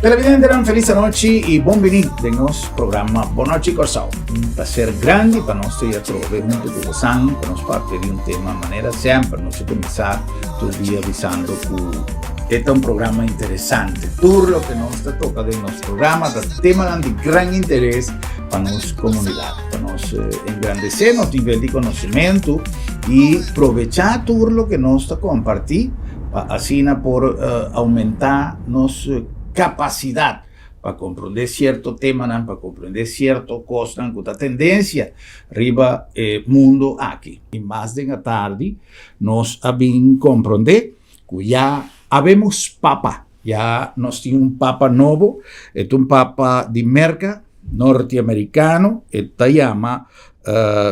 Televidentenan, felis anochi i bon bini den nos programa Bon Nochi Kòrsou. Un plaser grandi pa nos ta atrobe huntu ku bosan pa nos papia di un tema. Manera semper nos a kuminsá tur dia bisando ku e ta un programa interesante. Tur loke nos ta toka den nos programa ta temanan di gran interes pa nos komunidat, pa nos engrandesé nos nivel di konosementu i probechá tur loke nos ta kompartí pa asina por oumentá nos kapasidat pa komprondé sierto temanan, pa komprondé sierto kosnan ku ta tendensia riba e mundu aki. I mas den atardi nos a bin komprondé ku ya habemos papa, ya nos tin un papa nobo, e ta un papa di Merka, norteamerikano, e ta yama,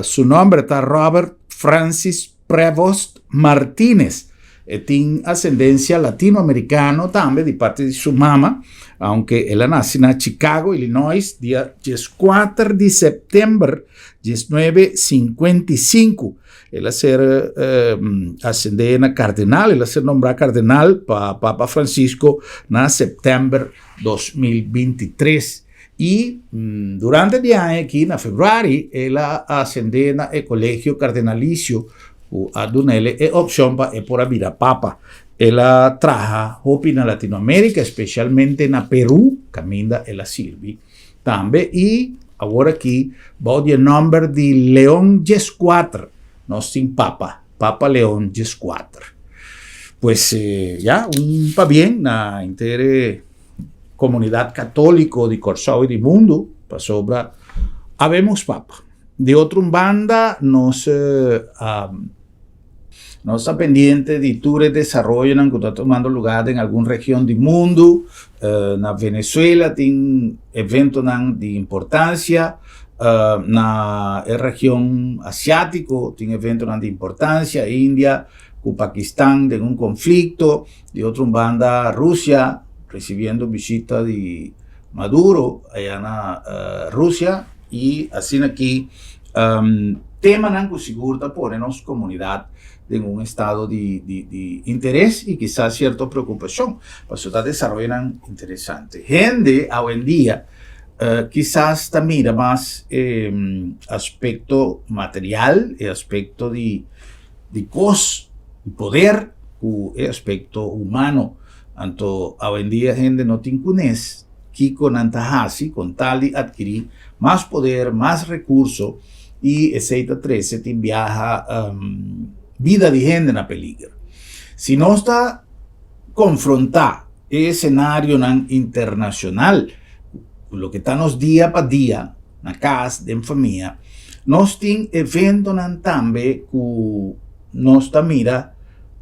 su nòmber ta Robert Francis Prevost Martínez. E tin asendensia latinoamerikano tambe di parti di su mama, aunke el a nasi na Chicago, Illinois, dia 14 di sèptèmber 1955. El a ser asendé na kardenal, el a ser nombrá kardenal pa Papa Francisco na sèptèmber 2023. I durante di aña aki, na februari, el a asendé na e Kolegio Kardenalisio ku a dun'el e opshon pa e por a bira papa. El a traha hopi na Latinoamérika, spesialmente na Perú, kaminda el a sirbi tambe. I awor aki, bou di e nòmber di Leon Dieskuater, nos tin papa, Papa Leon Dieskuater. Pues, ya, un pabien na henter e komunidat katóliko di Kòrsou i di mundu pasobra habemos papa. Di otro un banda nos nos ta pendiente di tur e desaroyonan ku ta tumando lugá den algun region di mundu. Na Venezuela tin eventonan di importansia, na e region asiátiko tin eventonan di importansia, India ku Pakistan den un konflikto. Di otro un banda Rusia recibiendo bishita di Maduro allá na Rusia y asina ki temanan cu sigur ta pone nos comunidad den un estado di di interes y kisas cierto preocupacion pasobra ta desaroyonan interesante. Hende awendia kisas ta mira mas e aspecto material, e aspecto di di kos, di poder ku e aspekto humano. Anto awendia hende no tin kunes kiko nan ta hasi kon tal di atkirí mas poder, mas rekurso i esei ta trese tin biaha bida di hende na peliger. Si nos ta konfrontá e esenarionan internashonal ku loke ta nos dia pa dia, na kas, den famia. Nos tin eventonan tambe ku nos ta mira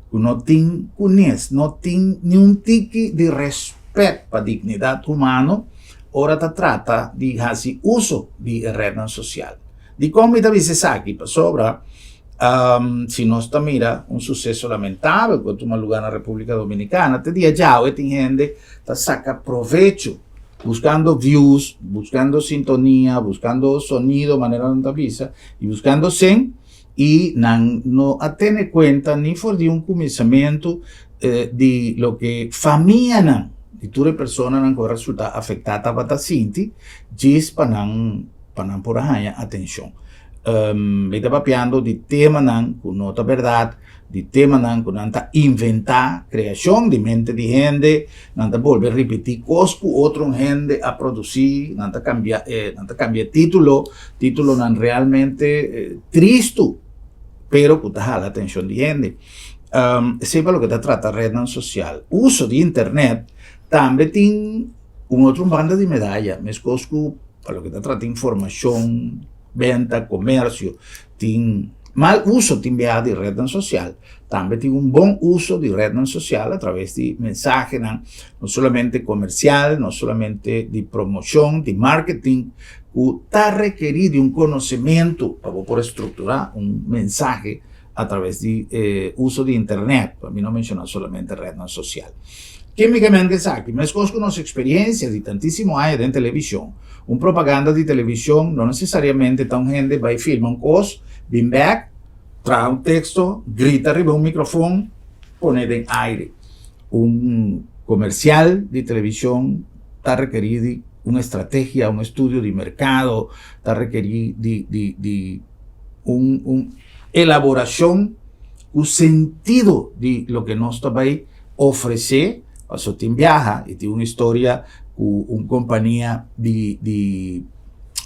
ku no tin kunes, no tin niun tiki di rèspèt pa dignidat humano ora ta trata di hasi uso di e retnan sosial. Dikon mi ta bisa esaki? Pasobra si nos ta mira un suseso lamentabel ku a tuma lugá na Repúblika Dominikana, te dia djawe tin hende ta saka provecho Buscando views, buscando sintonia, buscando sonido, manera nan ta bisa, y buscando sen, y nan no a tene cuenta ni for di un cuminsamentu di loke famianan di tur e personanan cu a resulta afecta tabata sinti, djis pa nan pa nan por a haña atencion. Mi ta papiando di temanan cu no ta berdad, di temanan ku nan ta inventá, kreashon di mente di hende, nan ta bolbe ripití kos ku otro hende a produsí, nan ta kambia e, nan ta kambia e título, títulonan realmente tristu, pero ku ta hala atenshon di hende. Esei pa loke ta trata retnan sosial. Uso di internet tambe tin un otro banda di medaya, meskos ku pa loke ta trata informashon, benta, komersio, tin mal uso tin biaha di retnan sosial, tambe tin un bon uso di retnan sosial a traves di mensahenan, no solamente komersial, no solamente di promoshon, di marketing, ku ta rekerí di un konosementu pa bo por strukturá un mensahe a traves di uso di internet, pa mi no menshoná solamente retnan sosial. Kímikamente esaki, meskos ku nos eksperensia di tantísimo aña den televishon, un propaganda di televishon no nesesariamente ta un hende bai filma un kos, bin bèk, traha un teksto, grita riba un mikrofon, pone den aire. Un komersial di televishon. Ta rekerí di un estrategia, un estudio di merkado, ta rekerí di di di un un elaborashon ku sentido di loke nos ta bai ofresé, pasobra tin biaha i tin un historia ku un kompania di di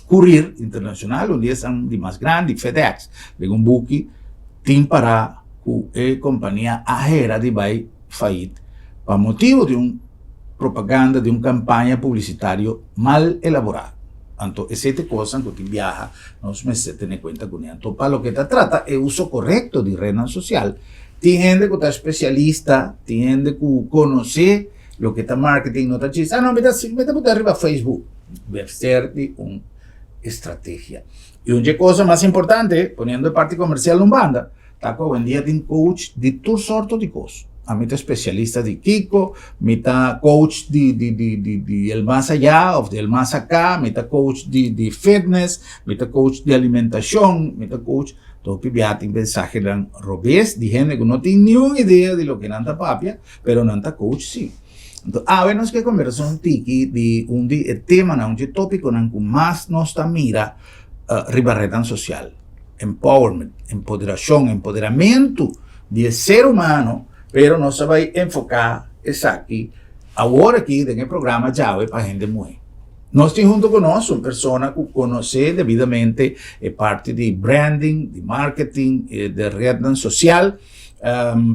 kurir internashonal, un di esnan di mas grandi, FedEx, den un buki tin pará ku e kompania a hera di bai fayit pa motibu di un propaganda di un kampaña publisitario mal elaborá. Anto esei ta e kosnan ku tin biaha nos mester tene kuenta kuné. Anto pa loke ta trata e uso korekto di retnan sosial, tin hende ku ta spesialista, tin hende ku konosé loke ta marketing, no ta djis, ah no mi ta mi ta buta riba Facebook. Mester di un estrategia. I un dje cosa mas importante, poniendo e parti komersial un banda, Ta ku awendia tin coach di tur sorto di kos. Ami ta spesialista di kiko, mi ta coach di di di di di el mas ayá òf di el mas aká, mi ta coach di di fitness, mi ta coach di alimentashon, mi ta coach. Hopi bia tin mensahenan robes di hende ku no tin niun idea di loke nan ta papia, pero nan ta coach sí. Anto awe nos ke kombersa un tiki di un di e temanan, un di e topikonan ku mas nos ta mira riba retnan sosial. Empowerment, empoderashon, empoderamentu di e ser humano, pero nos a bai enfoká esaki awor aki den e programa djawe pa hende muhé. Nos tin huntu ku nos un persona ku konosé debidamente e parti di branding, di marketing, di retnan sosial.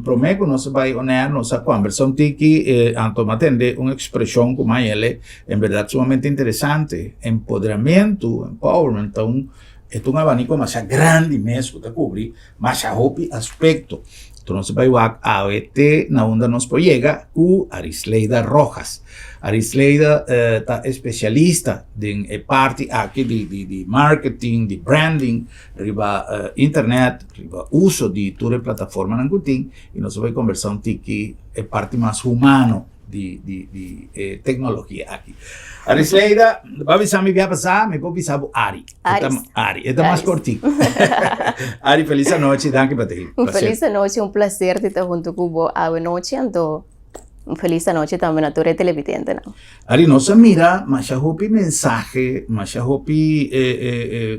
Promé ku nos a bai on air nos a kombersá un tiki, anto mi a tende un ekspreshon ku Mayele en bèrdat sumamente interesante, empoderamentu, empowerment, ta un E ta un abaniko masha grandi mes ku ta kubri masha hopi aspekto. Enton nos ta bai wak awe te na unda nos por yega ku Arisleida Rojas. Arisleida ta espesialista den e parti aki di di di marketing, di branding riba internet, riba uso di tur e plataformanan ku tin i nos ta bai kombersá un tiki e parti mas humano. di di di e tecnologia aki. Arisleida, ba bisa mi bia pasá, mi por bisa bo Ari. Aris. Ari, e ta mas cortico. Ari, feliz anochi, danki pa te. Un feliz anochi, un placer di ta hunto cu bo awe nochi, anto un feliz anochi tambe na tur e televidentenan. Ari, nos a mira masha hopi mensahe, masha hopi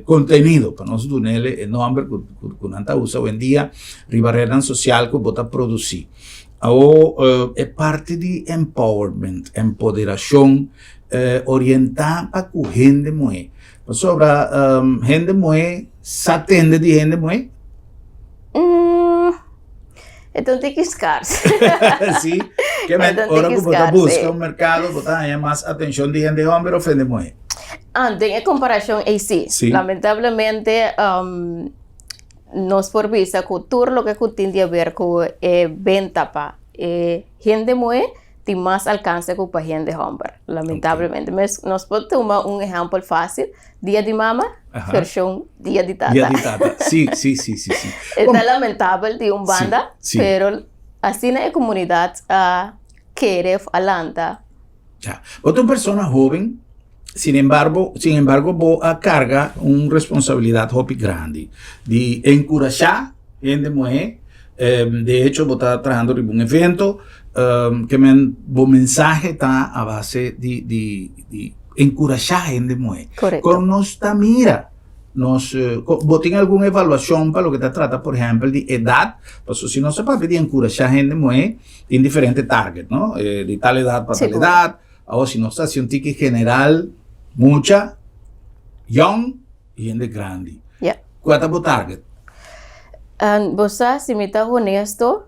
contenido, pa nos dunele e nomber cu cu nan ta usa hoendia riba rednan social cu bo ta produci. Awor e parti di empowerment, empoderashon, orientá pa ku hende muhé. Pasobra hende muhé sa tende di hende muhé? E ta un tiki skars. Sí, ke men ora ku bo ta buska un merkado bo ta haña mas atenshon di hende hòmber òf hende muhé? Ah, den e komparashon ei sí. Lamentablemente Nos por bisa ku tur loke ku tin di haber ku e benta pa e hende muhé tin mas alkanse ku pa hende hòmber, lamentablemente. Mes nos por tuma un ehèmpel fásil, dia di mama vershon dia di tata. Dia di tata, sí, sí, sí, sí, sí. E ta lamentabel di un banda, pero asina e komunidat a kere òf a lanta. Ya. Bo ta un persona hóben, sin embargo, sin embargo bo a karga un responsabilidat hopi grandi di enkurashá hende muhé. De hecho bo ta trahando riba un evento ke men bo mensahe ta a base di di di enkurashá hende muhé. Korekto. Kon nos ta mira Nos, bo tin algun evaluashon pa loke ta trata por ehèmpel di edat? Pasobra si nos ta papia di enkurashá hende muhé, tin diferente target, no? Di tal edat pa tal edat. Awor si nos ta hasi un tiki general, mucha, yòn i hende grandi. Kua ta bo target? Bo sa, si mi ta honesto,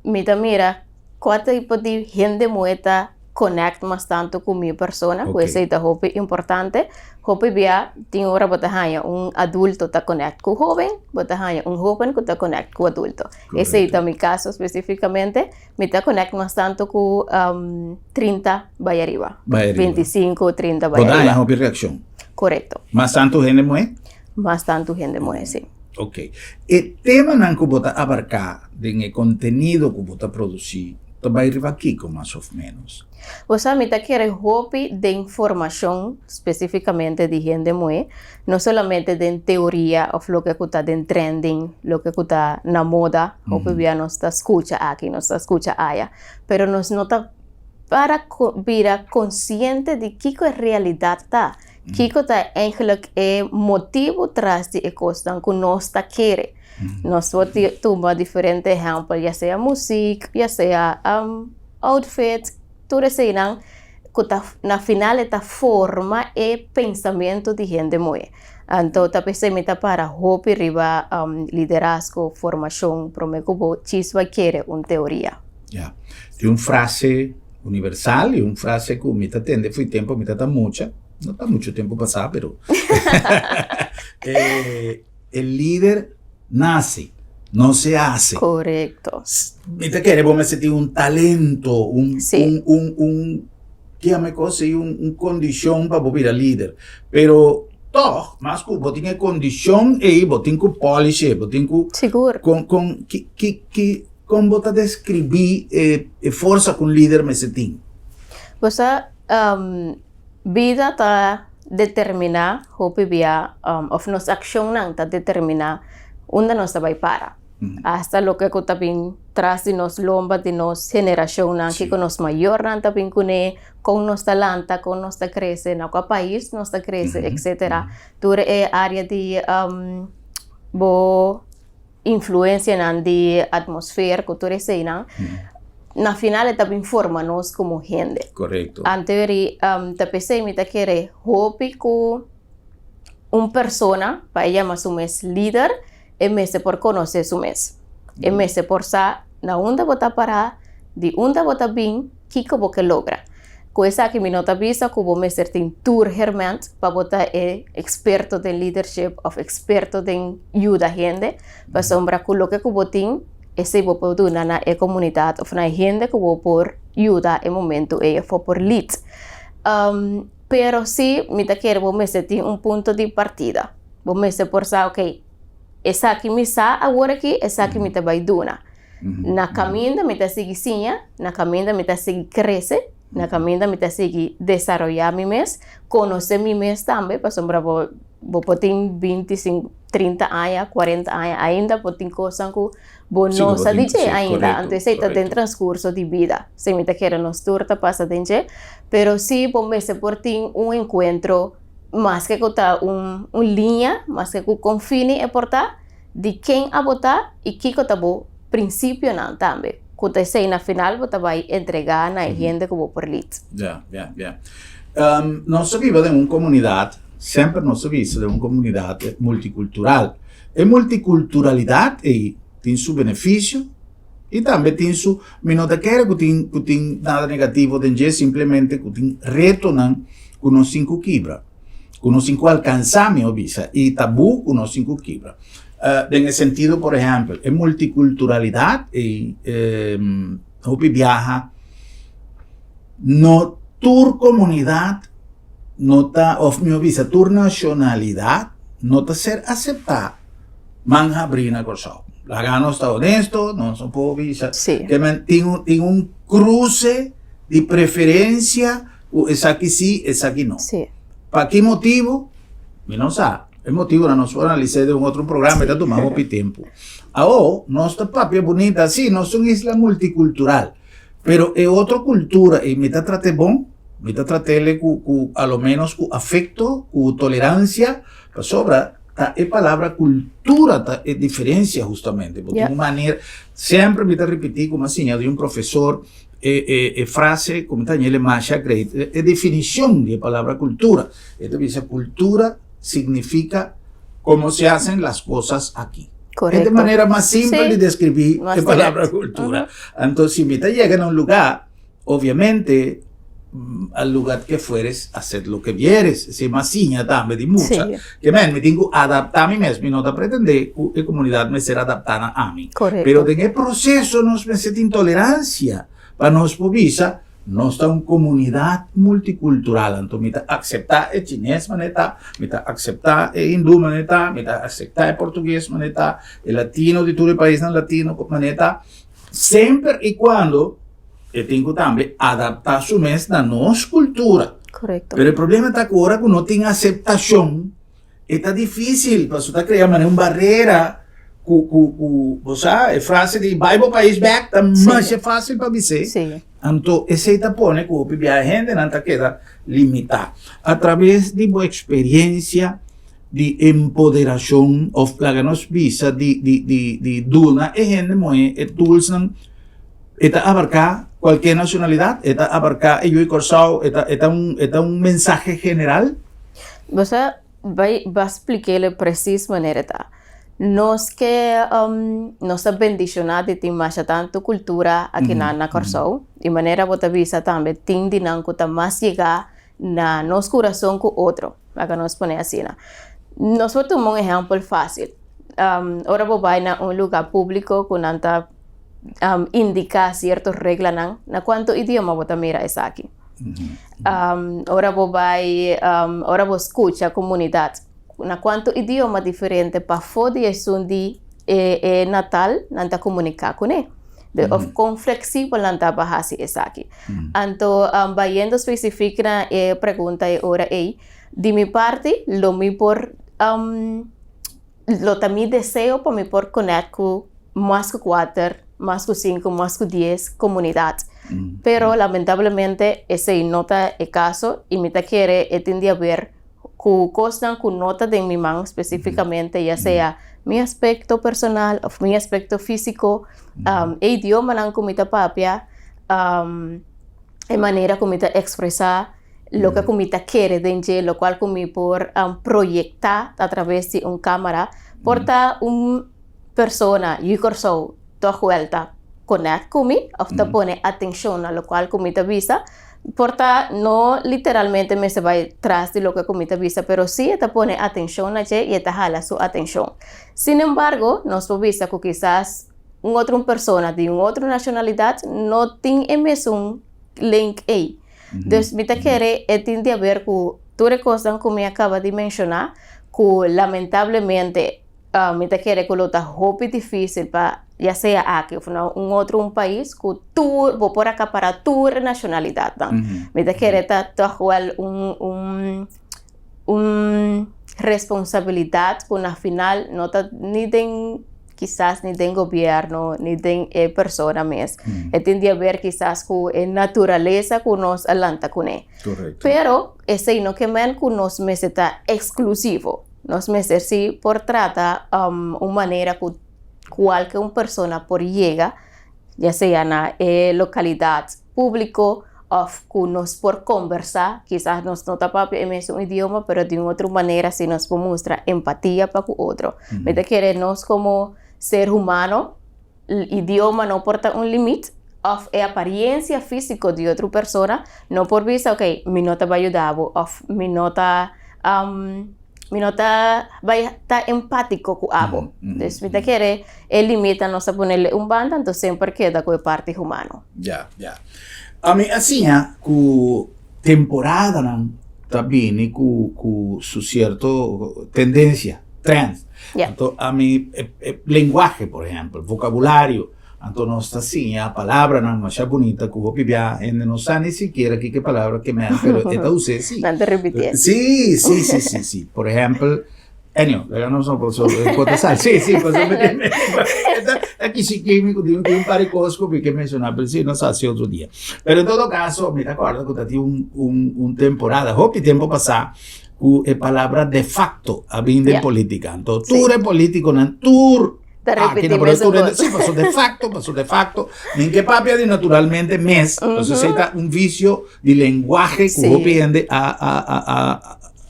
mi ta mira Kua tipo di hende muhé ta connect mas tantu ku mi persona, ku esei ta hopi importante. Hopi bia tin ora bo ta haña un adulto ta connect ku hóben, bo ta haña un hóben ku ta connect ku adulto. Esei ta mi kaso spesifikamente. Mi ta connect mas tantu ku 30 bai ariba. 25, 30 bai ariba. Bo ta haña hopi reakshon. Korekto. Mas tantu hende muhé? Mas tantu hende muhé, si. Ok. E temanan ku bo ta abarká den e kontenido ku bo ta produsí ta bai riba kiko mas òf ménos? Bo sa, mi ta kere hopi den formashon spesifikamente di hende muhé, no solamente den teoria òf loke ku ta den trending, loke ku ta na moda, hopi bia nos ta skucha aki, nos ta skucha aya, pero nos no ta. para bira konsiente di kiko e realidat ta, kiko ta eigenlijk e motibu tras di e kosnan ku nos ta kere. Nos por tuma diferente ehèmpel, ya sea muzik, ya sea outfit, tur eseinan ku ta na final e ta forma e pensamentu di hende muhé. Anto ta p'esei mi ta para hopi riba liderazgo, formashon, promé ku bo djis bai kere un teoria. Ya. Tin un frase universal y un frase ku mi ta tende fo'i tempu mi ta ta mucha, no ta muchu tempu pasá pero e lider nase, no se hase. Korekto. Mi ta kere bo mester tin un talento, un un un un Kiami kos ei un kondishon pa bo bira lider. Pero tòg, mas ku bo tin e kondishon ei, bo tin ku polish e, bo tin ku. Sigur. Kon, kon, ki, ki, ki, kon bo ta deskribí e, e forsa ku un lider mester tin? Bo sa, bida ta determiná hopi bia, òf nos akshonnan ta determiná unda nos ta bai para. Asta loke ku ta bin tras di nos lomba di nos generashonnan, kiko nos mayornan ta bin kuné, kon nos ta lanta, kon nos ta krese, na kua pais nos ta krese, etsetera. Tur e área di bo influensianan di atmosfer ku tur eseinan, na final e ta bin forma nos komo hende. Anto ta p'esei mi ta kere hopi ku un persona pa e yama su mes lider, E mester por konosé su mes. E mester por sa na unda bo ta pará, di unda bo ta bin, kiko bo ke logra. Ku esaki mi no ta bisa ku bo mester tin tur herment pa bo ta e eksperto den leadership òf eksperto den yuda hende, pasobra ku loke ku bo tin esei bo por duna na e komunidat òf na e hende ku bo por yuda e momentu ei òf bo por lead. Pero si mi ta kere bo mester tin un punto di partida. Bo mester por sa, ok, esaki mi sa awor aki, esaki mi ta bai duna. Na kaminda mi ta sigui siña, na kaminda mi ta sigui krese, na kaminda mi ta sigui desaroyá mi mes, konosé mi mes tambe, pasobra bo bo por tin binti, 30 aña, 40 aña, ainda por tin kosnan ku bo no sa di dje ainda. Anto esei ta den transkurso di bida. Si mi ta kere nos tur ta pasa den dje, pero si bo mester por tin un enkuentro Maske ku ta un un liña, maske ku kon fini e por ta, di ken abo ta i kiko ta bo prinsipionan tambe, ku ta esei na final bo ta bai entregá na e hende ku bo por lead. Ya, ya, ya. Nos ta biba den un komunidat, semper nos ta bisa den un komunidat multikultural. E multikulturalidat ei tin su benefisio i tambe tin su, mi no ta kere ku tin ku tin nada negativo den dje, simplemente ku tin retonan ku nos tin ku kibra, ku nos tin ku alkansá, mihó bisa, i tabú ku nos tin ku kibra. Den e sentido, por ehèmpel, e multikulturalidat ei hopi biaha no tur komunidat no ta, òf mihó bisa tur nashonalidat no ta ser aseptá man habrí na Kòrsou. Laga nos ta honesto, nos no por bisa ke men tin un kruse di preferensia ku esaki sí, esaki no. Pa ki motibu? Mi no sa. E motibunan nos por analis'é den un otro programa, e ta tuma hopi tempu. Awor, nos ta papia bunita, sí, nos ta un isla multikultural, pero e otro kultura, i mi ta trat'é bon, mi ta trat'é ku, ku a lo ménos ku afekto, ku toleransia, pasobra ta e palabra kultura ta e diferensia hustamente. Bo tin un manera, semper mi ta ripití ku mi a siña di un profesor, E e e frase ku mi ta haña el e masha great, e definishon di e palabra kultura. E ta bisa kultura significa como se hacen las cosas aki. Korekto. E ta manera mas simpel di deskribí Mas e palabra direkto. kultura. Anto si mi ta yega na un lugá, obviamente al lugar que fueres, haced lo que vieres. Esei mas siña tambe di mucha. Ke men, mi tin ku adaptá mi mes. Mi no ta pretendé ku e komunidat mester adaptá na ami. Pero den e proseso nos mester tin toleransia pa nos por bisa nos ta un komunidat multikultural. Anto mi ta akseptá e chines manera e ta, mi ta akseptá e hindú manera e ta, mi ta akseptá e portugues manera e ta, e latino di tur e paisnan latino manera e ta. Semper i kuando e tin ku tambe adaptá su mes na nos kultura. Korekto. Pero e problema ta ku ora ku no tin aseptashon, e ta difísil, pasobra ta krea manera un barera. Ku ku ku bo sa e frase di bai bo pais bek ta masha fácil pa bis'é. Anto esei ta pone ku hopi biaha hendenan ta keda limitá. A traves di bo eksperensia di empoderashon òf laga nos bisa di di di di duna e hende muhé e toolsnan e ta abarká kualke nashonalidat, e ta abarká e yu di Kòrsou, e ta e ta un e ta un mensahe general? Bo sa Bai ba splik'é presis manera e ta. Nos ke nos ta bendishoná di tin masha tantu kultura akinan na Kòrsou i manera bo ta bisa tambe tin di nan ku ta mas yegá na nos kurason ku otro, laga nos pone asina. Nos por tuma un ehèmpel fásil, ora bo bai na un lugá públiko ku nan ta indiká sierto reglanan, na kuantu idioma bo ta mira esaki? Ora bo bai, ora bo skucha komunidat, na kuantu idioma diferente pafó di esun di e e natal nan ta komuniká kuné. De òf kon fleksibel nan ta pa hasi esaki. Anto bayendo spesifik na e pregunta e ora ei, di mi parti lo mi por Lo ta mi deseo pa mi por connect cu mas cu cuater, mas cu cinco, mas cu dies comunidad. Pero lamentablemente esey no ta e caso y mi ta kere e tin di haber cu cosnan cu no ta den mi man specificamente ya sea mi aspecto personal of mi aspecto fisico, e idiomanan cu mi ta papia, e manera cu mi ta expresa. Loke ku mi ta kere den dje, lokual ku mi por proyektá a traves di un kámara, por ta un persona yu Kòrsou tòg wèl ta konèkt ku mi òf ta pone atenshon na lokual ku mi ta bisa. Por ta no literalmente mester bai tras di loke ku mi ta bisa, pero sí e ta pone atenshon na dje i e ta hala su atenshon. Sinembargo, nos por bisa ku kisas un otro persona di un otro nashonalidat no tin e mesun link ei. Dus mi ta kere e tin di haber ku tur e kosnan ku mi a kaba di menshoná, ku lamentablemente mi ta kere ku lo ta hopi difísil pa ya sea aki òf na un otro un pais ku tur bo por akapará tur e nashonalidatnan. Mi ta kere ta tòg wèl un un un responsabilidat ku na final no ta ni den kisas ni den gobierno ni den e persona mes. E tin di haber kisas ku e naturalesa ku nos a lanta kuné. Pero esei no ke men ku nos mester ta eksklusivo. Nos mester si por trata un manera ku kualke un persona por yega ya sea na e lokalidat públiko òf ku nos por kombersá, kisas nos no ta papia e mesun idioma, pero di un otro manera si nos por mustra empatia pa ku otro. Mi ta kere nos komo ser humano, idioma no por ta un limit òf e apariencia físiko di otro persona no por bisa ok mi no ta bai yuda bo òf mi no ta Mi no ta bai ta empátiko ku abo. Dus mi ta kere e limita nos ta ponele un banda, anto semper keda ku e parti humano. Ya, ya. Ami a siña ku temporadanan ta bini ku ku su sierto tendensia, trends. Ya. Anto ami e e lenguahe por ehèmpel, vokabulario, Anto nos ta siña palabranan masha bunita ku hopi bia hende no sa ni sikiera kiko e palabra ke men, pero e ta us'é sí. Nan ta repitié. Sí, sí, sí, sí, sí. Por ehèmpel, anyhow, laga nos no por sobre kota sal. Sí, sí, pasobra mi ta ta kisi kimi ku tin un par di kos ku mi ke menshoná, pero sí, nos hasi otro dia. Pero en todo kaso, mi ta kòrda ku ta tin un un un temporada, hopi tempu pasá, ku e palabra de facto a bin den politika. Anto tur e politikonan, tur Ta Aki repetí na mesun tur kos. Sí, paso de facto, paso de facto, nin ke papia di naturalmente mes, paso esei ta un vicio di lenguaje ku hopi hende a a a a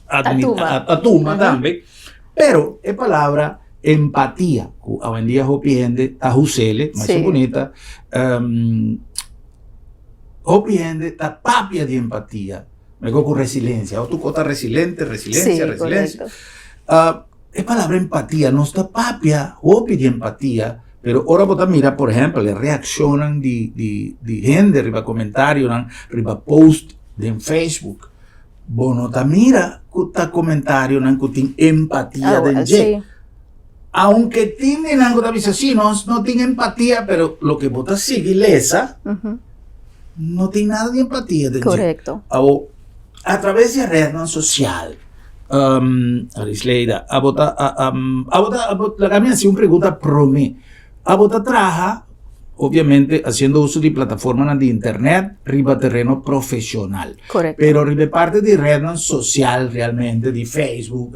A tuma. a tuma tambe. Pero e palabra empatia, ku awendia hopi hende ta husele, masha bunita, hopi hende ta papia di empatia, meko ku resilensia, tur kos ta resilente, resilensia, resilensia. E palabra empatia, nos ta papia hopi di empatia, pero ora bo ta mira, por ehempel, e reaccionnan di, di, di hende riba comentarionan, riba post den Facebook, bo no ta mira cu ta comentarionan cu tin empatia den dje. Aunke tin di nan cu ta bisa, si, nos no tin empatia, pero loke bo ta sigui lesa, no tin nada di empatia den dje. Awor, a traves di e rednan social. Arisleida, abo ta, abo ta, abo, laga mi hasi un pregunta promé. Abo ta traha, obviamente, hasiendo uso di plataformanan di internet riba tereno profesional. Correcto. Pero riba e parte di rednan social realmente, di Facebook,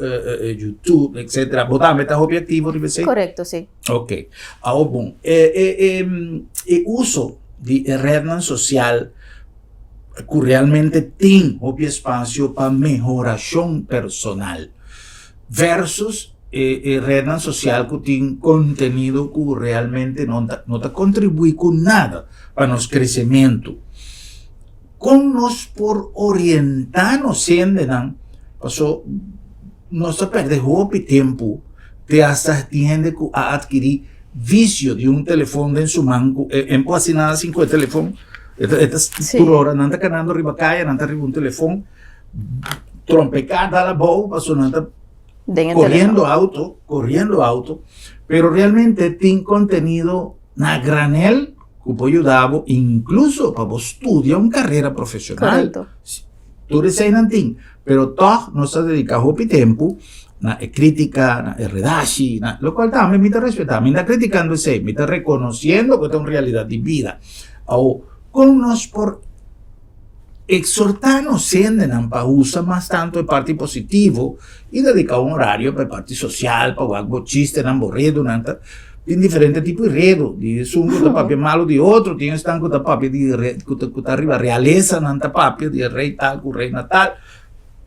YouTube, etcetera, bo tambe ta hopi activo riba esei? Correcto, si. Ok. Awo bon, e, e, e, e uso di e rednan social ku realmente tin hopi espacio pa mehoracion personal versus e, e rednan social ku tin contenido ku realmente no ta, no ta contribui ku nada pa nos crecemento. Kon nos por orientá nos hendenan? Paso nos ta pèrdè hopi tempu te asta tin hende ku a atkirí visio di un telefòn den su man ku e no por hasi nada sin ku e telefòn. E ta e ta tur ora nan ta kanando riba kaya nan ta riba un telefòn trompeká dal abou paso nan ta koriendo auto koriendo auto pero realmente tin kontenido na granel ku por yuda bo inkluso pa bo studia un karera profeshonal. Korekto. Tur eseinan tin, pero tòg nos ta dediká hopi tempu na e krítika, na e redashi, na lokual tambe mi ta respetá. Mi no ta kritikando esei, mi ta rekonosiendo ku ta un realidat di bida. Awor, kon nos por eksortá nos hendenan pa usa mas tantu e parti positivo i dediká un orario pa e parti sosial, pa wak bo chistenan, bo redunan ta tin diferente tipo di redu, di esun ku ta papia malu di otro, tin esnan ku ta papia di ku ta ku ta riba realesanan ta papia di e rei tal ku reina tal,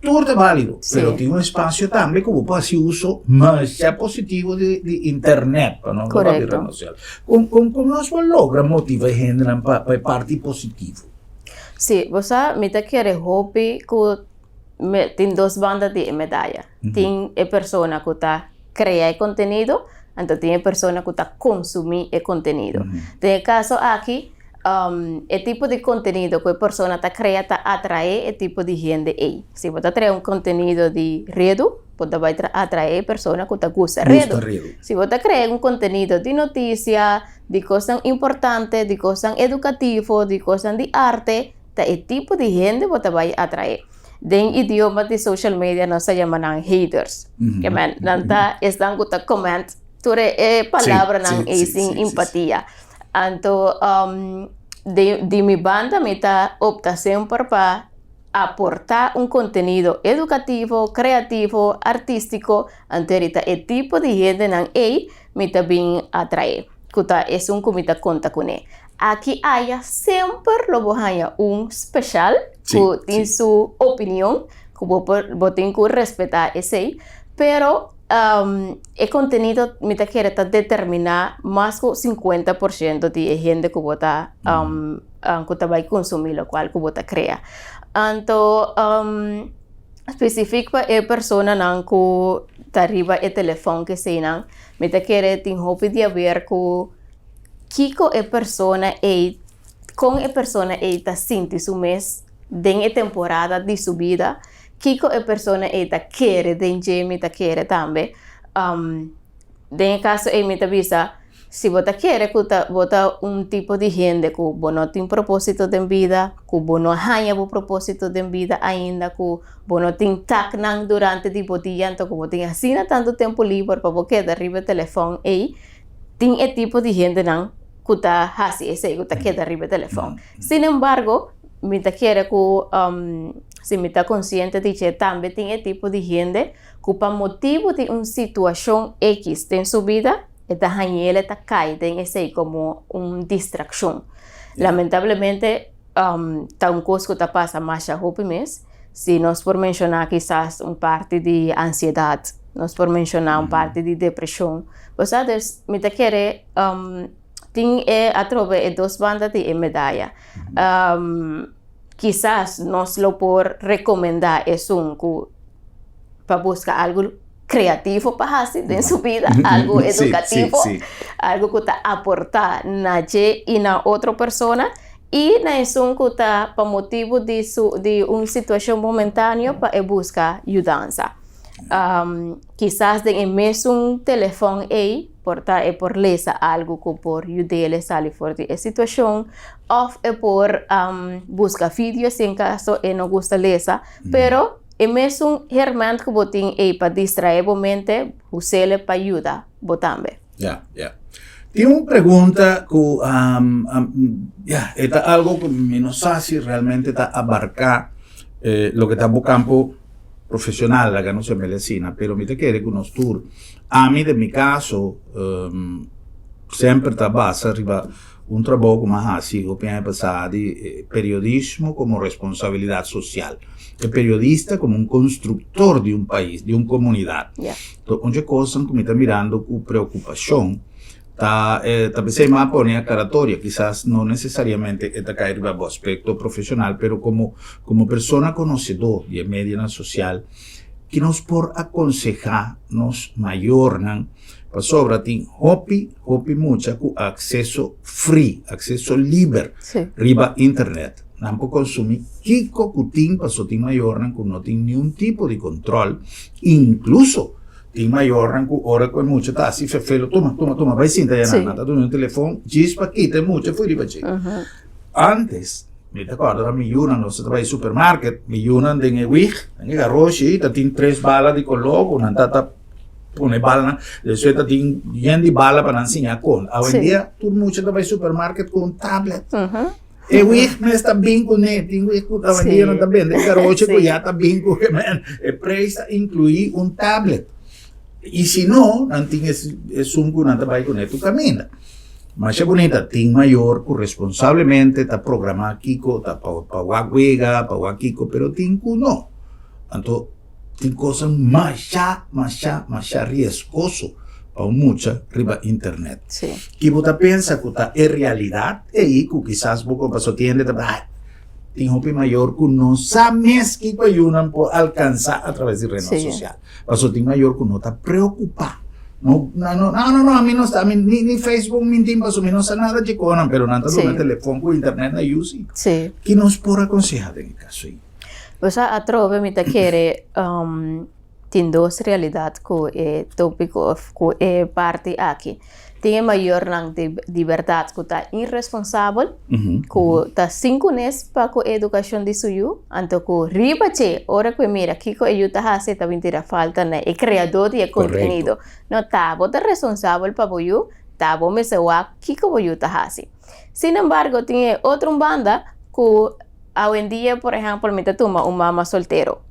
tur ta bálido, pero tin un espasio tambe ku bo por hasi uso masha positivo di di internet, pa no papia di ret sosial. Kon kon kon nos por logra motiva e hendenan pa pa e parti positivo? Sí, bo sa mi ta kere hopi ku tin dos banda di e medaya. Tin e persona ku ta krea e kontenido, anto tin e persona ku ta konsumí e kontenido. Den e kaso aki, e tipo di kontenido ku e persona ta krea ta atraé e tipo di hende ei. Si bo ta trae un kontenido di redu, bo ta bai atraé e persona ku ta gusta redu. Si bo ta krea un kontenido di notisia, di kosnan importante, di kosnan edukativo, di kosnan di arte, ta e tipo di hende bo ta bai atraé. Den idioma di social media nos ta yama nan haters. Ke men, nan ta esnan ku ta comment tur e palabranan ei sin empatia. Anto di di mi banda mi ta opta semper pa aportá un kontenido edukativo, kreativo, artístiko, anto eri ta e tipo di hendenan ei mi ta bin atraé, ku ta esun ku mi ta konta kuné. Aki aya semper lo bo haña un speshal ku tin su opinion, ku bo por bo tin ku respetá esei, pero e kontenido mi ta kere ta determiná mas ku sinkuenta por shento di e hende ku bo ta ku ta bai konsumí lokual ku bo ta krea. Anto spesifik pa e personanan ku ta riba e telefòn keseinan mi ta kere tin hopi di haber ku Kiko e persona ei, kon e persona ei ta sinti su mes den e temporada di su bida, kiko e persona ei ta kere den dje, mi ta kere tambe. Den e kaso ei mi ta bisa, si bo ta kere ku ta bo ta un tipo di hende ku bo no tin propósito den bida, ku bo no haña bo propósito den bida ainda, ku bo no tin taknan durante di bo dia, anto ku bo tin asina tantu tempu liber pa bo keda riba e telefòn ei, Tin e tipo di hendenan ku ta hasi esei, ku ta keda riba e telefòn. Sin embargo, mi ta kere ku si mi ta konsiente di dje, tambe tin e tipo di hende ku pa motibu di un situashon ekis den su bida, e ta hañ'el, e ta kai den esei komo un distrakshon. Lamentablemente, ta un kos ku ta pasa masha hopi mes. Si nos por menshoná kisas un parti di ansiedat, nos por menshoná un parti di depreshon. Bo sa, dus mi ta kere tin e atrobe e dos banda di e medaya. Kisas nos lo por rekomendá esun ku pa buska algu kreativo pa hasi den su bida, algu edukativo, algu ku ta aportá na dje i na otro persona. I na esun ku ta pa motibu di su di un situashon momentaneo pa e buska yudansa. Kisas den e mesun telefòn ei por ta e por lesa algu ku por yud'el e sali for di e situashon òf e por buska video si en kaso e no gusta lesa, pero. E mesun herment ku bo tin ei pa distraé bo mente, us'el pa yuda bo tambe. Ya, ya. Tin un pregunta ku ya, e ta algo ku mi no sa si realmente ta abarká loke ta bo kampo profesional, laga nos yam'el asina, pero mi ta kere ku nos tur, ami den mi kaso, semper ta basa riba un trabou ku mi a hasi hopi aña pasá di periodismo komo responsabilidat sosial. E periodista komo un konstruktor di un pais, di un komunidat. Enton un dje kosnan ku mi ta mirando ku preokupashon ta ta p'esei mi a pone aklaratoria, kisas no nesesariamente e ta kai riba bo aspekto profeshonal, pero komo komo persona konosedó di e medionan sosial, ki nos por akonsehá nos mayornan pasobra tin hopi hopi mucha ku akseso free, akseso liber riba internet. Nan por konsumí kiko ku tin paso tin mayornan ku no tin niun tipo di kontrol, inkluso tin mayornan ku ora ku e mucha ta hasi fefelo, tuma, tuma, tuma, bai sinta ya nan, nan ta duna un telefon djis pa kita e mucha for riba dje. Antes, mi ta kòrda mi yunan nos ta bai supermarket, mi yunan den e wig, den e garoshi ta tin tres bala di koló ku nan ta ta pone balanan, despues ta tin yen di bala pa nan siña kon. Awendia tur mucha ta bai supermarket ku un tablet. E wig mes ta bin kuné, tin wig ku awendia nan ta bende e garoshi ku ya ta bin ku e men, e preis ta inkluí un tablet. I si no, nan tin esun ku nan ta bai kuné tur kaminda. Masha bunita, tin mayor ku responsablemente ta programá kiko ta pa wak wega, pa wak kiko, pero tin ku no. Anto tin kosnan masha, masha, masha riesgoso pa un mucha riba internet. Ki bo ta pensa ku ta e realidat ei ku kisas bo pasobra tin hende ta bisa, ay, tin hopi mayor ku no sa mes kiko e yunan por alkansá atraves di retnan sosial. Pasobra tin mayor ku no ta preokupá. No, no, no, no, no, ami no sa, ami ni, ni Facebook mi tin pasobra mi no sa nada dje konan, pero nan ta duna telefon ku internet na yu si. Ki nos por akonsehá den e kaso ei? Bo sa atrobe mi ta kere tin dos realidat ku e topiko of ku e parti aki. Tin e mayornan di di bèrdat ku ta iresponsabel, ku ta sin kunes pa ku e edukashon di su yu, anto ku riba dje ora ku e mira kiko e yu ta hasi e ta bin tira falta na e kreadó di e kontenido. No ta bo ta responsabel pa bo yu, ta bo mester wak kiko bo yu ta hasi. Sin embargo tin e otro un banda ku Awendia, por ehèmpel, mi ta tuma un mama soltero.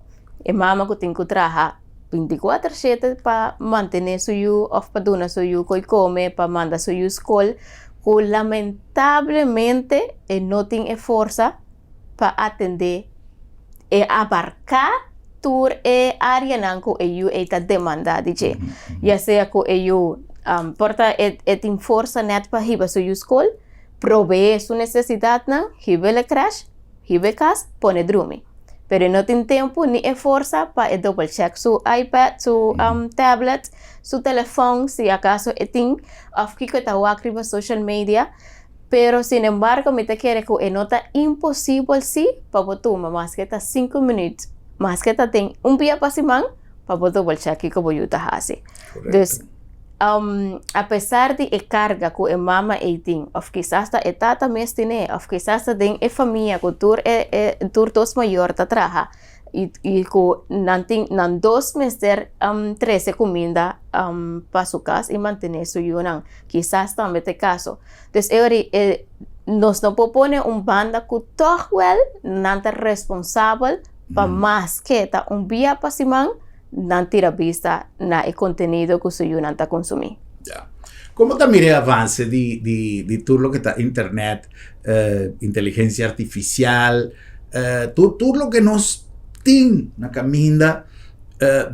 E mama ku tin ku traha binti kuater shete pa mantené su yu òf pa duna su yu koi kome, pa manda su yu skol, ku lamentablemente e no tin e forsa pa atendé e abarká tur e áreanan ku e yu ei ta demandá di dje. Ya sea ku e yu por ta e tin forsa nèt pa hiba su yu skol, Proveé su nesesidatnan, hib'el e krèsh, hib'e kas, pone drumi. Pero e no tin tempu ni e forsa pa e dobel chèk su iPad, su tablet, su telefòn si akaso e tin, òf kiko e ta wak riba social media. Pero sinembargo mi ta kere ku e no ta imposibel si pa bo tuma maske ta sinku minüt, maske ta den un bia pa siman, pa bo dobel chèk kiko bo yu ta hasi. Dus. Apesar di e karga ku e mama ei tin, òf kisas ta e tata mes tin'é, òf kisas ta den e famia ku tur e e tur dos mayor ta traha i i ku nan tin nan dos mester trese kuminda pa su kas i mantené su yunan, kisas tambe ta e kaso. Dus e ora ei nos no por pone un banda ku tòg wèl nan ta responsabel pa maske ta un bia pa siman. Nan tira bista na e kontenido ku su yunan ta konsumí. Ya. Komo ta mira e avanse di di di tur loke ta internet, inteligensia artifisial, tur tur loke nos tin na kaminda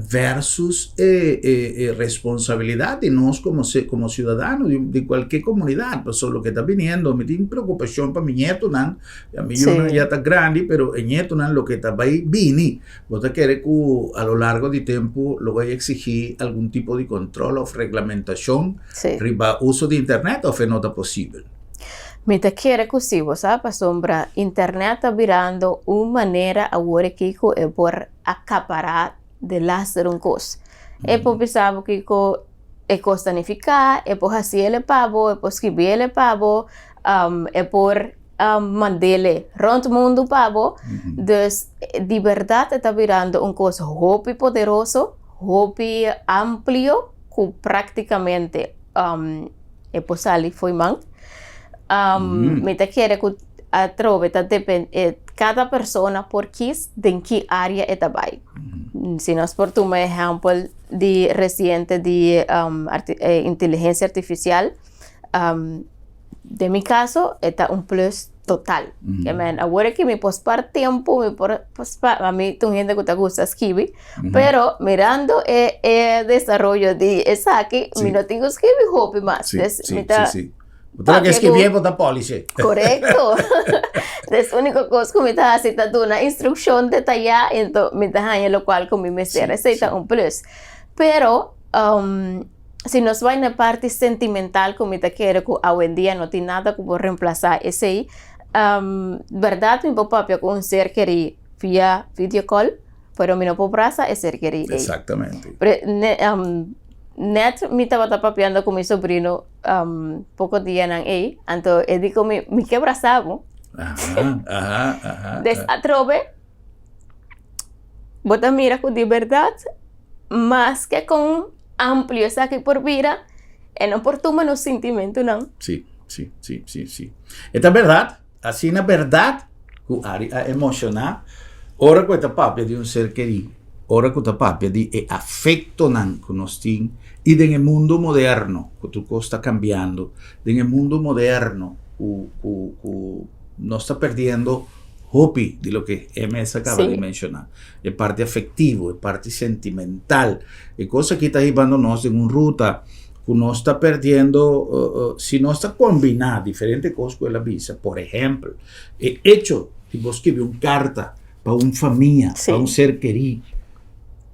versus e e e responsabilidat di nos komo komo siudadano di di kualke komunidat. Pasobra loke ta biniendo mi tin preokupashon pa mi ñetonan, ya mi yunan ya ta grandi pero e ñetonan loke ta bai bini. Bo ta kere ku a lo largo di tempu lo bai eksigí algun tipo di kontrol òf reglamentashon riba uso di internet òf e no ta posibel? Mi ta kere ku sí, bo sa, pasobra internet ta birando un manera awor aki ku e por akapará delaster un kos. E por bisa bo kiko e kos ta nifiká, e por hasi el pa bo, e por skibi el pa bo, e por. Mandele rond mundu pa bo. Dus di berdad e ta birando un kos hopi poderoso, hopi amplio ku praktikamente e por sali fo'i man. Mi ta kere ku atrobe ta depende kada persona por kis den ki área e ta bai. Si nos por tuma ehèmpel di resiente di inteligensia artifisial. Den mi kaso e ta un plus total. Ke men awor aki mi por spar tempu, mi por spar, ami ta un hende ku ta gusta skibi, pero mirando e e desaroyo di esaki, mi no tin ku skibi hopi mas. Sí, sí, sí, sí. Bo ta loke skibié bo ta polish. Korekto. Des úniko kos ku mi ta hasi ta duna instrukshon detayá, ento mi ta haña lokual ku mi mester. Esei ta un plus. Pero Si nos bai na e parti sentimental ku mi ta kere ku awendia no tin nada ku por remplasá esei, bèrdat mi por papia ku un ser kerí via video call, pero mi no por brasa e ser kerí ei. Exactamente. Nèt mi tabata papiando ku mi sobrino poko dianan ei, anto e di ku mi, mi ke brasa bo. Aha, aha, aha. Des atrobe Bo ta mira ku di bèrdat maske kon amplio esaki por bira e no por tuma nos sintimentunan. Sí, sí, sí, sí, sí. E ta bèrdat, asina bèrdat ku Ari a emoshoná ora ku e ta papia di un ser kerí, ora ku ta papia di e afektonan ku nos tin i den e mundu moderno ku tur kos ta kambiando, den e mundu moderno ku ku ku nos ta perdiendo hopi di loke e mes a kaba di menshoná. E parti afektivo, e parti sentimental. E kos aki ta hibando nos den un ruta ku nos ta perdiendo si nos ta kombiná diferente kos ku el a bisa. Por ehèmpel, e echo di bo skibi un karta pa un famia, pa un ser kerí.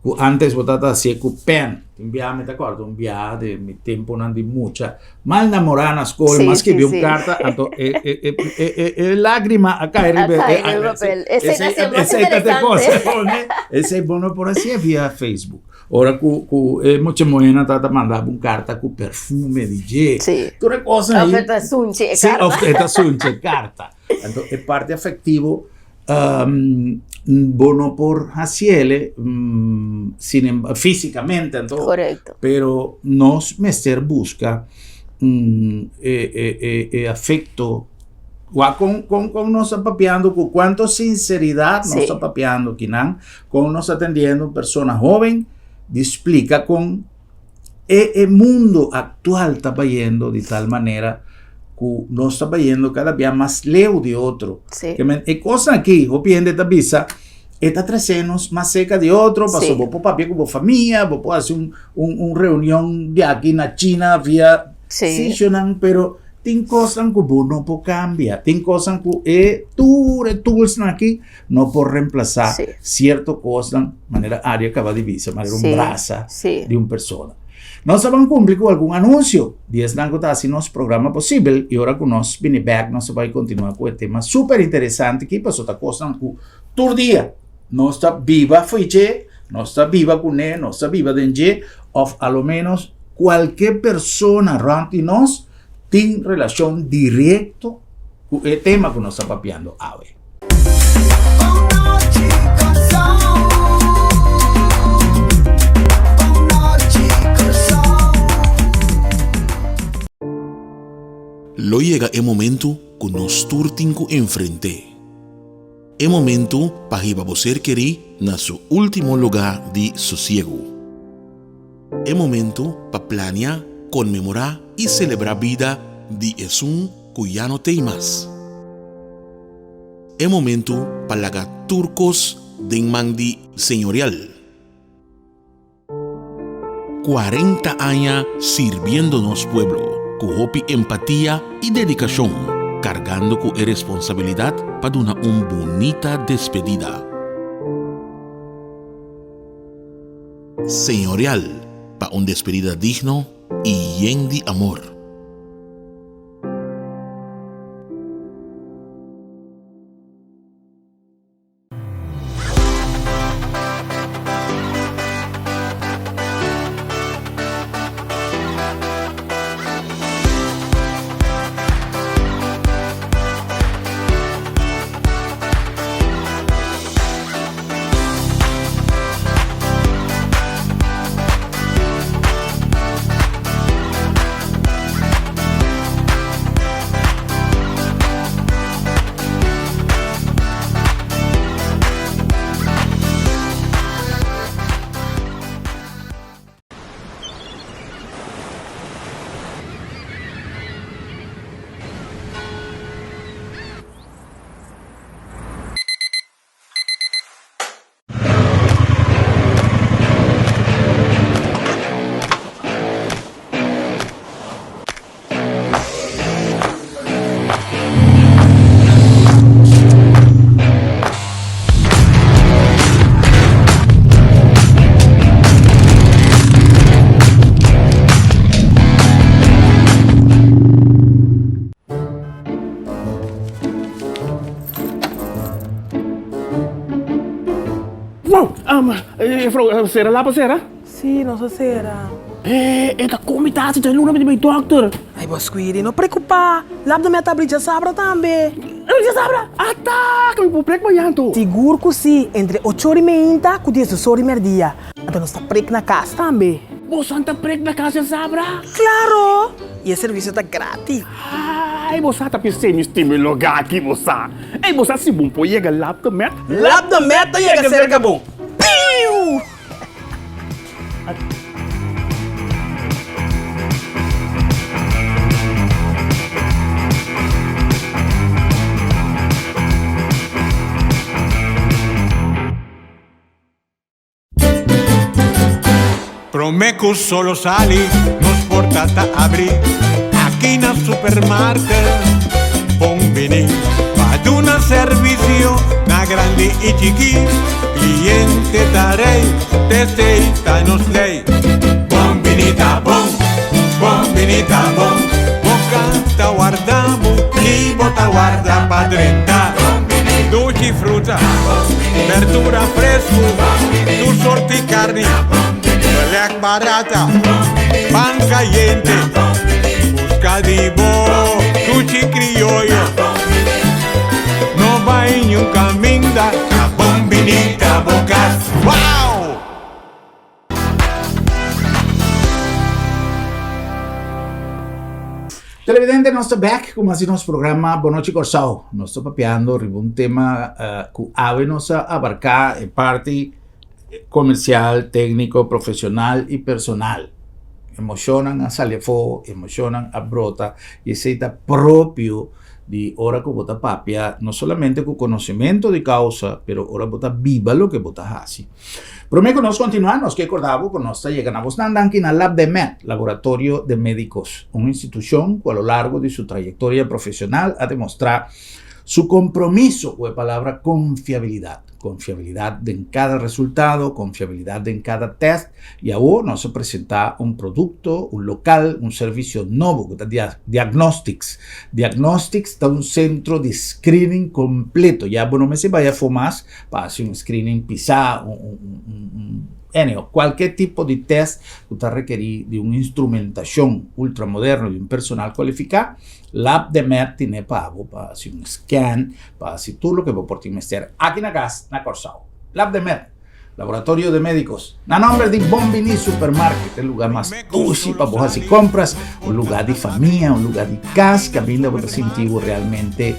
Ku antes bo tabata hasié ku pèn. Tin biaha mi ta kòrda un biaha di mi tempunan di mucha. Mal namorá na skol, m'a skibi un karta, anto e e e e e e lágrima a kai riba A kai riba papel. Esei ta sier mas interesante. Esei bo no por hasié via Facebook. Ora ku ku e mucha muhénan tabata manda bo un karta ku perfume di dje. Tur e kosnan ei. Òf e ta sunchi e karta. Sí, òf e ta sunchi e karta. Anto e parti afektivo bo no por hasiele sin físicamente anto. Correcto. Pero nos mester busca e e afecto wak con con con nos ta papiando cu cuanto sinceridad nos ta papiando kinan con nos ta atendiendo un persona joven di splica con E e mundo actual ta bayendo di tal manera cu nos ta bayendo cada bia mas leu di otro. Sí. Ke men e cosnan aki, hopi hende ta bisa, e ta trece nos mas cerca di otro, paso Sí. bo por papia cu bo famia, bo por haci un, un, un reunion di aki na China via Sí. sitionan, pero tin cosnan cu bo no por cambia, tin cosnan cu e tur e toolsnan aki no por reemplasa Sí. cierto cosnan, manera Ari a caba di bisa, manera un Sí, brasa sí. di un persona. Nos ta ban cumpli cu algun anuncio di esnan cu ta haci nos programa posibel y ora cu nos bini bek nos ta bay continua cu e tema super interesante aki pasobra ta cosnan cu tur dia nos ta biba fo'i dje, nos ta biba cune, nos ta biba den dje of a lo menos cualke persona rond di nos tin relacion directo Ku e tema ku nos ta papiando awe. Lo yega e momentu ku nos tur tin ku enfrent'é. E momentu pa hiba bo ser kerí na su último lugá di sosiegu. E momentu pa plania, konmemorá i selebrá bida di esun ku ya no t'ei mas. E momentu pa laga tur kos den man di Señorial. 40 aña sirbiendo nos pueblo ku hopi empatia i dedikashon, kargando ku e responsabilidat pa duna un bunita despedida. Señorial pa un despedida digno i yen di amor. Juffrouw, juffrouw, sera lapa sera? Sí, nos a sera. E ta kon mi ta hasi djaluna mi ta bai dòkter. Ai bo Squiri, no preokupá, lap de mi a ta abri djasabra tambe. Abri djasabra? Ata, ku mi por prek mañan anto. Sigur ku sí, entre ocho ora i meinta ku diesdos ora i mèrdia. Anto nos ta prek na kas tambe. Boso ta prek na kas djasabra? Klaro! I e servisio ta gratis. Ai, bo sa ta p'esei mi stima e lugá aki, bo sa. Ei, bo sa si bon por yega Lab de Met? Lab de Met ta yega serka bo. Piu! Prome cu solo sali, nos porta ta abri aki na supermarket. Bon bini pa duna servicio na grandi y chiki. Cliente ta rey, t'esey ta nos ley. Bon bini ta bon, bon bini ta bon. Bo canta warda bo y bo ta warda pa drenta. Dushi fruta, berdura fresku, tur sorti karni, belek barata, pan kayente, buska di bo dushi krioyo. No bai niun kaminda, ta bon bini ta bo kas. Wow! Televidente, nos ta back ku mas di nos programa Bon Nochi Kòrsou. Nos ta papiando riba un tema ku awe nos a abarká e parti komersial, tékniko, profeshonal i personal. Emoshonnan a sali afó, emoshonnan a brota i esei ta propio di ora ku bo ta papia no solamente ku konosementu di kousa, pero ora bo ta biba loke bo ta hasi. Promé ku nos kontinuá, nos ke kordá bo ku nos ta yega na bosnan danki na LabdeMed, Laboratorio de Médicos, un institushon ku a lo largo di su trayektoria profeshonal a demostrá su kompromiso ku e palabra konfiabilidat. Konfiabilidat den kada resultado, konfiabilidat den kada tèst i awor nos a presentá un produkto, un lokal, un servisio nobo ku ta Diagnostics. Diagnostics ta un sentro di screening kompleto. Ya bo no mester bai afó mas pa hasi un screening pisá, un, un, un, un, anyhow, kualke tipo di test ku ta rekerí di un instrumentashon ultramoderno, di un personal kualifiká, Lab de Med tine pa bo pa hasi un scan, pa hasi tur loke bo por tin mester aki na kas na Kòrsou. Lab de Med, Laboratorio de Médicos, na nòmber di Bon Biní Supermarket, e lugá mas dushi pa bo hasi kompras, un lugá di famia, un lugá di kas kaminda bo ta sinti bo realmente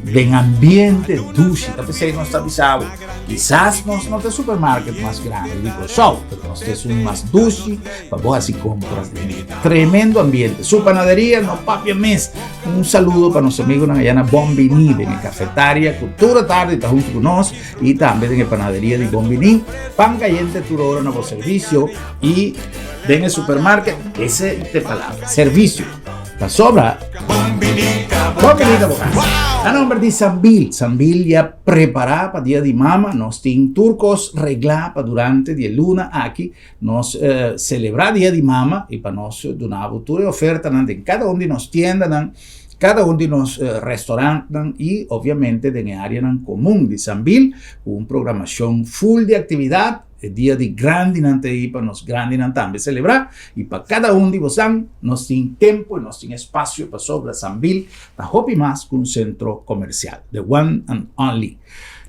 den ambiente dushi. Ta p'esei nos ta bisa bo, kisas nos no ta e supermarket mas grandi di Kòrsou, pero nos ta esun mas dushi pa bo hasi kompras den e tremendo ambiente. Su panaderia no papia mes. Un saludo pa nos amigonan allá na Bon Biní den e kafetaria ku tur atardi ta huntu ku nos. Y tambe den e panaderia di Bon Biní, pan cayente tur ora na bo servicio y den e supermarket, ese te palabra, servicio. Pasobra, Bon Biní ta bo cas. A nomber di Sambil, Sambil ya prepara pa Dia di Mama, nos tin tur cos regla pa durante di e luna aki nos celebra Dia di Mama y pa nos duna bo tur e ofertanan den cada un di nos tiendanan. Kada un di nos restaurantnan i obviamente den e áreanan komun di Sambil ku un programashon ful di aktividat. E dia di grandinan ta ei pa nos grandinan tambe selebrá i pa kada un di bosan nos tin tempu i nos tin espasio pasobra Sambil ta hopi mas ku un sentro komersial, the one and only.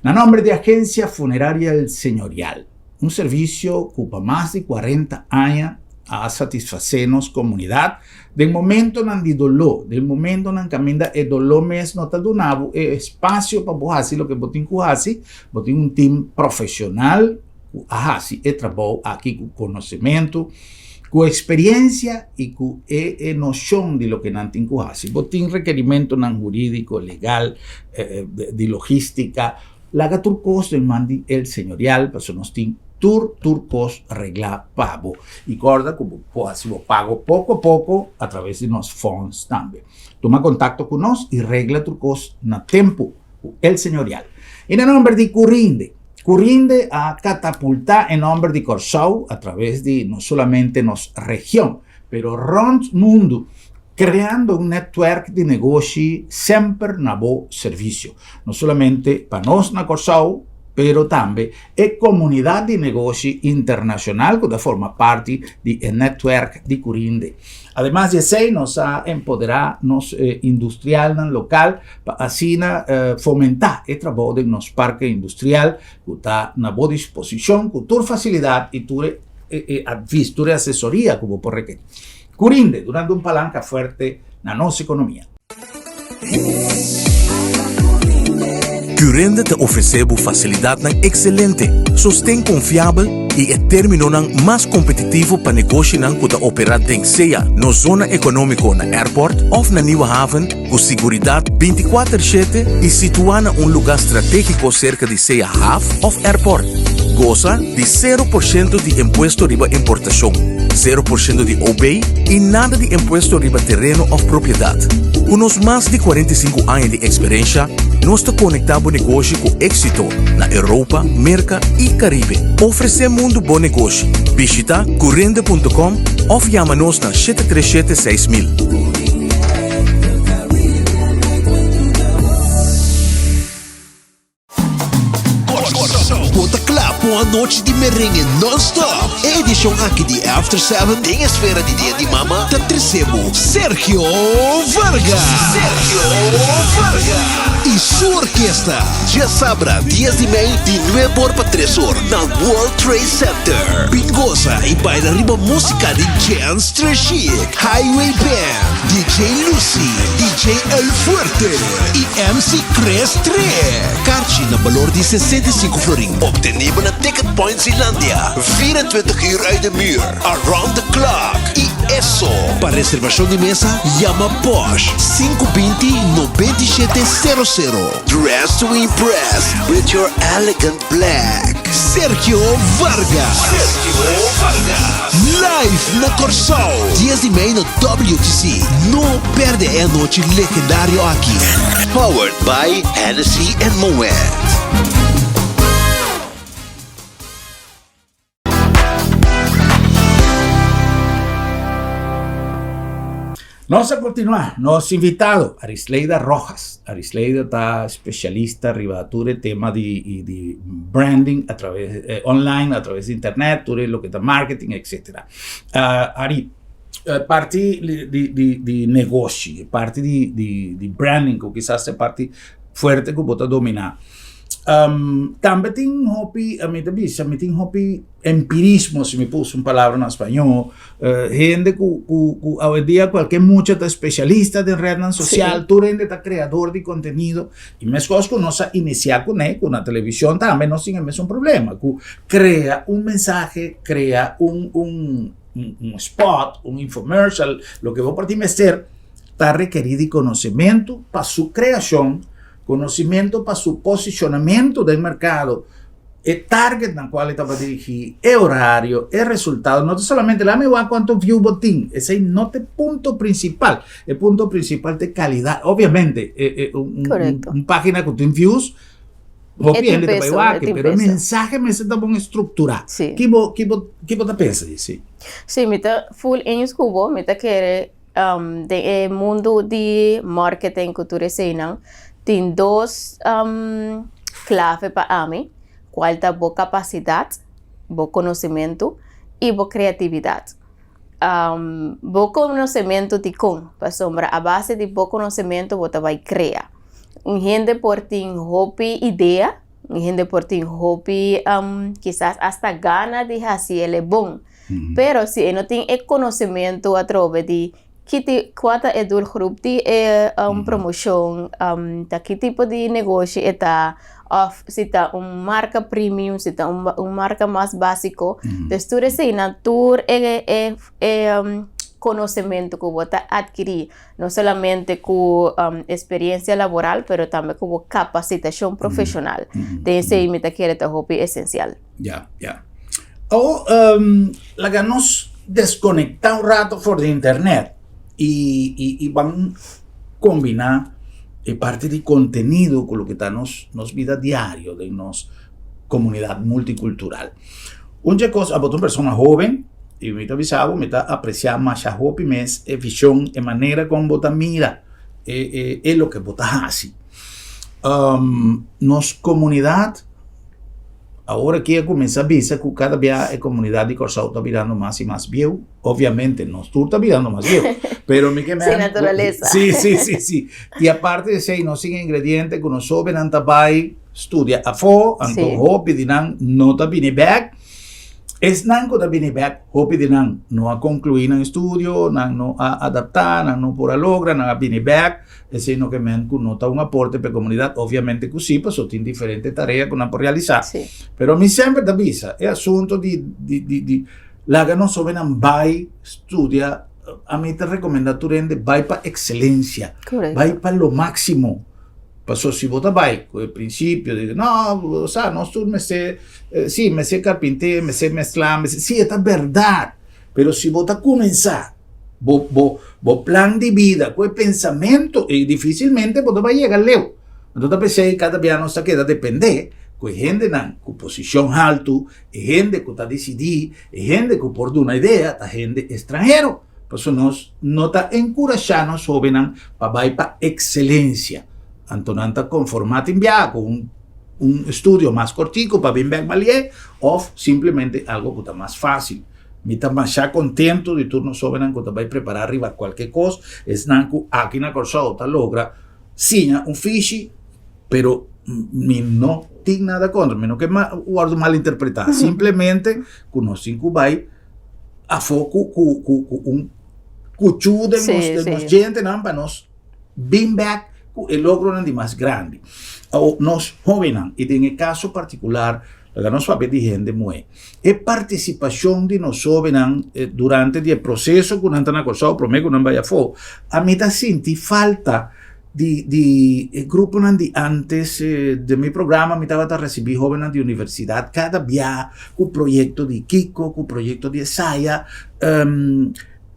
Na nòmber di Agensia Funeraria El Señorial. Un servisio ku pa mas di kuarenta aña a satisfasé nos komunidat den momentonan di doló, den momentonan kaminda e doló mes no ta duna bo e espasio pa bo hasi loke bo tin ku hasi, bo tin un tim profeshonal ku a hasi e trabou aki ku konosementu, ku eksperiensia i ku e e noshon di loke nan tin ku hasi. Bo tin rekerimentonan hurídiko, legal, di logístika. Laga tur kos den man di El Señorial, pasobra nos tin tur tur kos reglá pa bo. I kòrda ku bo por hasi bo pago poko a poko a traves di nos fòns tambe. Tuma kontakto ku nos i regla tur kos na tempu ku El Señorial. I na nòmber di Curinde. Curinde a katapultá e nòmber di Kòrsou a traves di no solamente nos region, pero rònt mundu. Creando un netwerk di negoshi semper na bo servicio, no solamente pa nos na Corsou, pero tambe e komunidat di negoshi internashonal ku ta forma parti di e nètwèrk di Curinde. Ademas di esei nos a empoderá nos industrialnan lokal pa asina fomentá e trabou den nos parke industrial ku ta na bo disposishon ku tur fasilidat i tur e advis, tur e asesoria ku bo por rekerí. Curinde, dunando un palanka fuerte na nos ekonomia. Curinde ta ofresé bo fasilidatnan ekselente, sosten konfiabel i e términonan mas kompetitivo pa negoshinan ku ta operá den sea nos zona ekonómiko na Airport òf na Nieuwe Haven ku siguridat bintikuater shete i situá na un lugá stratégiko serka di sea haf òf airport. Gosa di sero por shento di impuesto riba importashon, sero por shento di OB i nada di impuesto riba tereno òf propiedat. Ku nos mas di 45 aña di eksperensha, nos ta konektá bo negoshi ku éksito na Europa, Merka i Karibe. Ofresé mundu bo negoshi. Bishitá curende punto com òf yama nos na 737 6000. Bo ta kla pa un anochi di merengue non-stop? E edishon aki di After Seven den esfera di Dia di Mama ta trese bo Sergio Vargas! Sergio Vargas i su orkesta djasabra dies di mei di nuebe or pa tres or na World Trade Center. Bin gosa i baila riba musika di Jens Treshik, Highway Band, DJ Lucy, DJ El Fuerte i MC Chris Tre. Karchi na balor di 65 florin, obtenibel na Ticket Point Zeelandia, 24 uur uit de muur, around the clock i Esso. Pa reservashon di mesa, yama Posh 520 97 00. Dress to impress with your elegant black. Sergio Vargas. Sergio Vargas. Live na Kòrsou. Dies di mei na WTC. No pèrdè e anochi legendario aki. Powered by Hennessy and Moet. Nos a continua, nos invitado Arisleida Rojas. Arisleida ta specialista riba tur e tema di, di branding a traves eh, online, a traves di internet, tur e loke ta marketing, etc. Uh, Ari, eh, parti di, di, di negoshi, parti di, di, di branding, ku kisas e parti fuerte ku bo ta domina. Um, tambe tin hopi, a mi ta bisa, mi tin hopi empirismo, si mi puso un palabra na spañó, eh, hende ku, ku, ku awendia kualke mucha ta espesialista den rednan sosial, tur hende ta kreador di kontenido, i meskos ku nos a inisiá kuné, ku na televishon tambe nos tin e mesun problema, ku krea un mensahe, krea un, un, un, un spot, un infomercial, loke bo por tin mester, ta rekerí di konosementu pa su kreashon, Conocimento pa su posicionamento den mercado, e target na cual e tabata dirigi, e horario, e resultado. No ta solamente laat mi wak cuanto view bo tin, esey no ta e punto principal. E punto principal ta e calidad. Obviamente, e, e, un, un, Correcto. un pagina cu tin views, hopi E tin hende ta bay peso, e wak, tin pero e peso. mensahe mester ta bon estructura. Sí. Ki bo, ki bo, ki bo ta pensa di esey? Sí, mi ta full eens cu bo, mi ta kere Den e mundu di marketing ku tur eseinan tin dos klave pa ami, kual ta bo kapasidat, bo konosementu i bo kreatividat. Bo konosementu dikon? Pasobra a base di bo konosementu bo ta bai krea. Un hende por tin hopi idea, un hende por tin hopi kisas asta gana di hasi el e bon, Pero si e no tin e konosementu atrobe di ki ti kua ta e doelgroep di e promoshon, ta ki tipo di negoshi e ta òf si ta un marka premium, si ta un marka mas básiko. Dus tur eseinan tur e e e konosementu ku bo ta atkirí no solamente ku esperiensia laboral pero tambe ku bo kapasitashon profeshonal. Den esei mi ta kere ta hopi esensial. Ya, ya. Awo, um, laga nos desconecta un rato for di internet y, y, y ban combina e parte di contenido cu loke ta nos, nos vida diario den nos comunidad multicultural. Un dje cos, abo ta un persona hoben y mi ta bisa bo, mi ta aprecia masha hopi mes e vision, e manera con bo ta mira e, e, e loke bo ta haci. Um, nos comunidad. Awor aki a kuminsá bisa ku kada bia e komunidat di Kòrsou ta birando mas i mas bieu. Obviamente nos tur ta birando mas bieu, pero mi ke men. Sí, naturalesa. Sí, sí, sí, sí. I aparte di esei nos tin ingrediente ku nos hóbennan ta bai studia afó, anto hopi di nan no ta bini bèk. Esnan ku ta bini bèk, hopi di nan no a konkluí nan estudio, nan no a adaptá, nan no por a logra, nan a bini bèk. Esei no ke men ku no ta un aporte pa e komunidat, obviamente ku sí, pasobra tin diferente tarea ku nan por realisá. Pero mi semper ta bisa, e asunto di di di di laga nos hóbennan bai studia, ami ta rekomendá tur hende bai pa ekselensia, bai pa lo máksimo. Pasobra si bo ta bai ku e prinsipio di no, bo sa nos tur mester, sí, mester karpinté, mester mesklá, mester, sí e ta bèrdat, pero si bo ta kuminsá. Bo, bo, bo plan di bida ku e pensamentu ei difisilmente bo ta bai yega leu. Anto ta p'esei kada bia nos ta keda dependé ku e hendenan ku posishon haltu, e hende ku ta disidí, e hende ku por duna idea ta hende estranhero. Pasobra nos no ta enkurashá nos hóbennan pa bai pa ekselensia. Anto nan ta konformá tin bia ku un un estudio mas kortiku pa bin bèk balié òf simplemente algu ku ta mas fásil. Mi ta masha contento di tur nos hobennan cu ta bay prepara riba cualke cos, esnan cu aki na Corsou ta logra siña un fishi, pero mi no tin nada contra, mi no ke wordo malinterpreta, simplemente cu nos tin cu bay afo cu cu cu un cuchu den nos den nos djentenan pa nos bin bek cu e logronan di mas grandi. Awo nos hobennan, y den e caso particular laga nos papia di hende muhe. E partisipashon di nos hóbennan durante di e proseso ku nan ta na Kòrsou promé ku nan bai afó, ami ta sinti falta di di e gruponan di ántes. Den mi programa mi tabata risibí hóbennan di universidat kada bia ku proyekto di kiko, ku proyekto di esaya.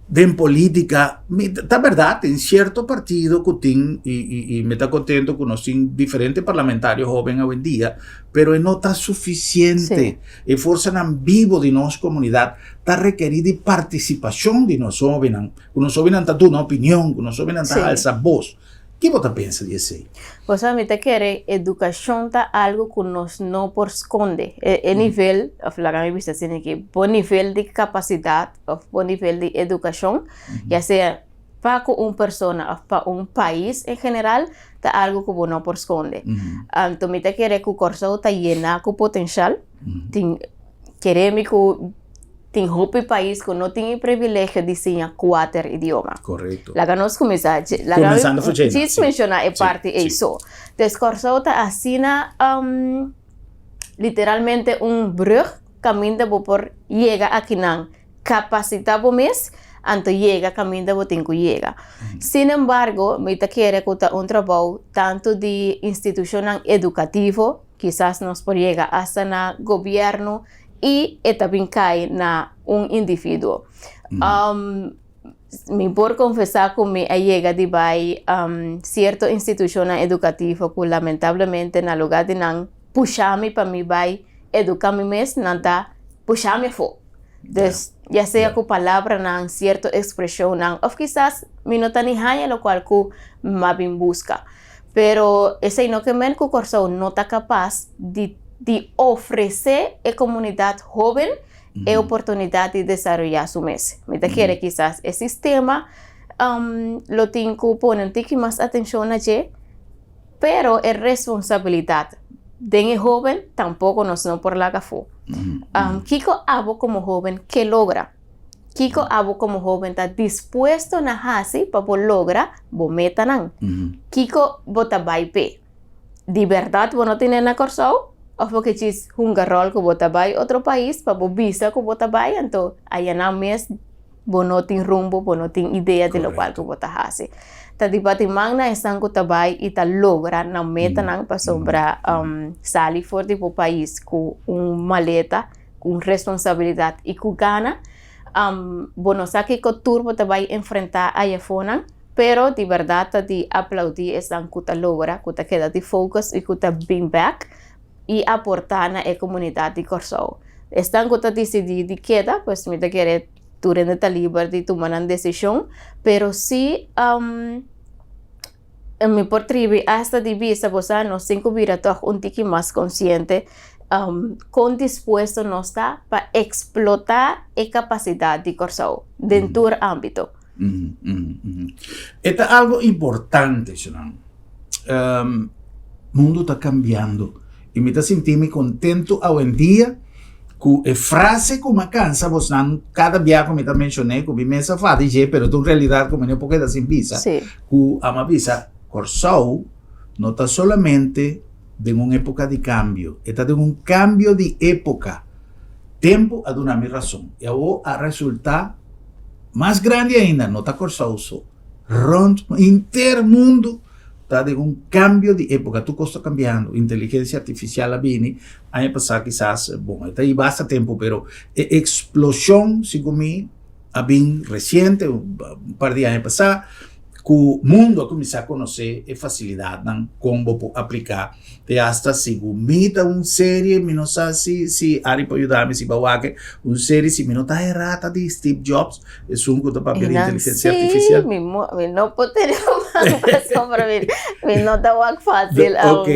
Den politica, mi ta berdad tin cierto partido cu tin y y y mi ta contento cu nos tin diferente parlamentario hoben awendia, pero e no ta suficiente. E forsanan bibo di nos comunidad ta rekeri di participacion di nos hobennan, cu nos hobennan ta duna opinion, cu nos hobennan ta alsa bos. Ki bo ta pensa di esei? Bo sa mi ta kere edukashon ta algu ku nos no por skonde. E nivel, òf laga mi bisa asina aki, bo nivel di kapasidat òf bo nivel di edukashon, ya sea pa ku un persona òf pa un pais en general, ta algu ku bo no por skonde. Anto mi ta kere ku Kòrsou ta yená ku potenshal, tin kere mi ku. Tin hopi pais ku no tin e privilegio di siña kuater idioma. Korekto. Laga nos kuminsá. Laga mi djis menshoná e parti ei so. Des Kòrsou ta asina literalmente un brùg kaminda bo por yega akinan, kapasitá bo mes, anto yega kaminda bo tin ku yega. Sinembargo, mi ta kere ku ta un trabou tantu di institushonnan edukativo, kisas nos por yega asta na gobièrnu, i e ta bin kai na un individuo. Mi por konfesá ku mi a yega di bai sierto institushonnan edukativo ku lamentablemente na lugá di nan pusha mi pa mi bai eduká mi mes, nan ta pusha mi afó. Dus, ya sea ku palabranan, sierto ekspreshonnan òf kisas mi no ta ni haña lokual ku mi a bin buska. Pero esei no ke men ku Kòrsou no ta kapas di di ofresé e komunidat hóben e oportunidat di desaroyá su mes. Mi ta kere kisas e sistema lo tin ku pone un tiki mas atenshon na dje, pero e responsabilidat den e hóben tampoko nos no por laga afó. Kiko abo komo hóben ke logra? Kiko abo komo hóben ta dispuesto na hasi pa bo logra bo metanan? Kiko bo ta bai p'e? Di bèrdat bo no tene na Kòrsou? Òf bo ke djis hunga ròl ku bo ta bai otro pais pa bo bisa ku bo ta bai anto ayanan mes bo no tin rumbo, bo no tin idea di lokual ku bo ta hasi. Ta di bati man na esnan ku ta bai i ta logra nan metanan pasobra sali for di bo pais ku un maleta ku responsabilidat i ku gana. Bo no sa kiko tur bo ta bai enfrentá ayafonan, pero di bèrdat ta di aplaudí esnan ku ta logra, ku ta keda di focus i ku ta bin bèk i aportá na e komunidat di Kòrsou. Esnan ku ta disidí di keda, pues mi ta kere tur hende ta liber di tuma nan desishon, pero si Mi por tribi asta di bisa bo sa nos tin ku bira tòg un tiki mas konsiente. Kon dispuesto nos ta pa eksplotá e kapasidat di Kòrsou den tur ámbito? E ta algo importante, Shunan. Mundu ta kambiando i mi ta sinti mi kontentu awendia ku e frase ku mi a kansa bosnan kada bia ku mi ta menshon'é ku mi mes a fada dje pero ta un realidat ku mi no por keda sin bisa ku amo a bisa Kòrsou no ta solamente den un époka di kambio, e ta den un kambio di époka. Tempu a duna mi rason i awor a resultá mas grandi ainda, no ta Kòrsou so, rònt henter mundu ta den un kambio di époka, tur kos ta kambiando, inteligensia artifisial a bini aña pasá kisas, bon e ta i basta tempu pero e eksploshon segun mi a bin resiente, un par di aña pasá, ku mundu a kuminsá konosé e fasilidatnan kon bo por apliká te asta segun mi ta un serie mi no sa si si Ari por yuda mi si bo a wak e un serie si mi no ta erá ta di Steve Jobs esun ku ta papia di inteligensia artifisial. Sí, mi mi no por tene man pasobra mi mi no ta wak fácil. Ok,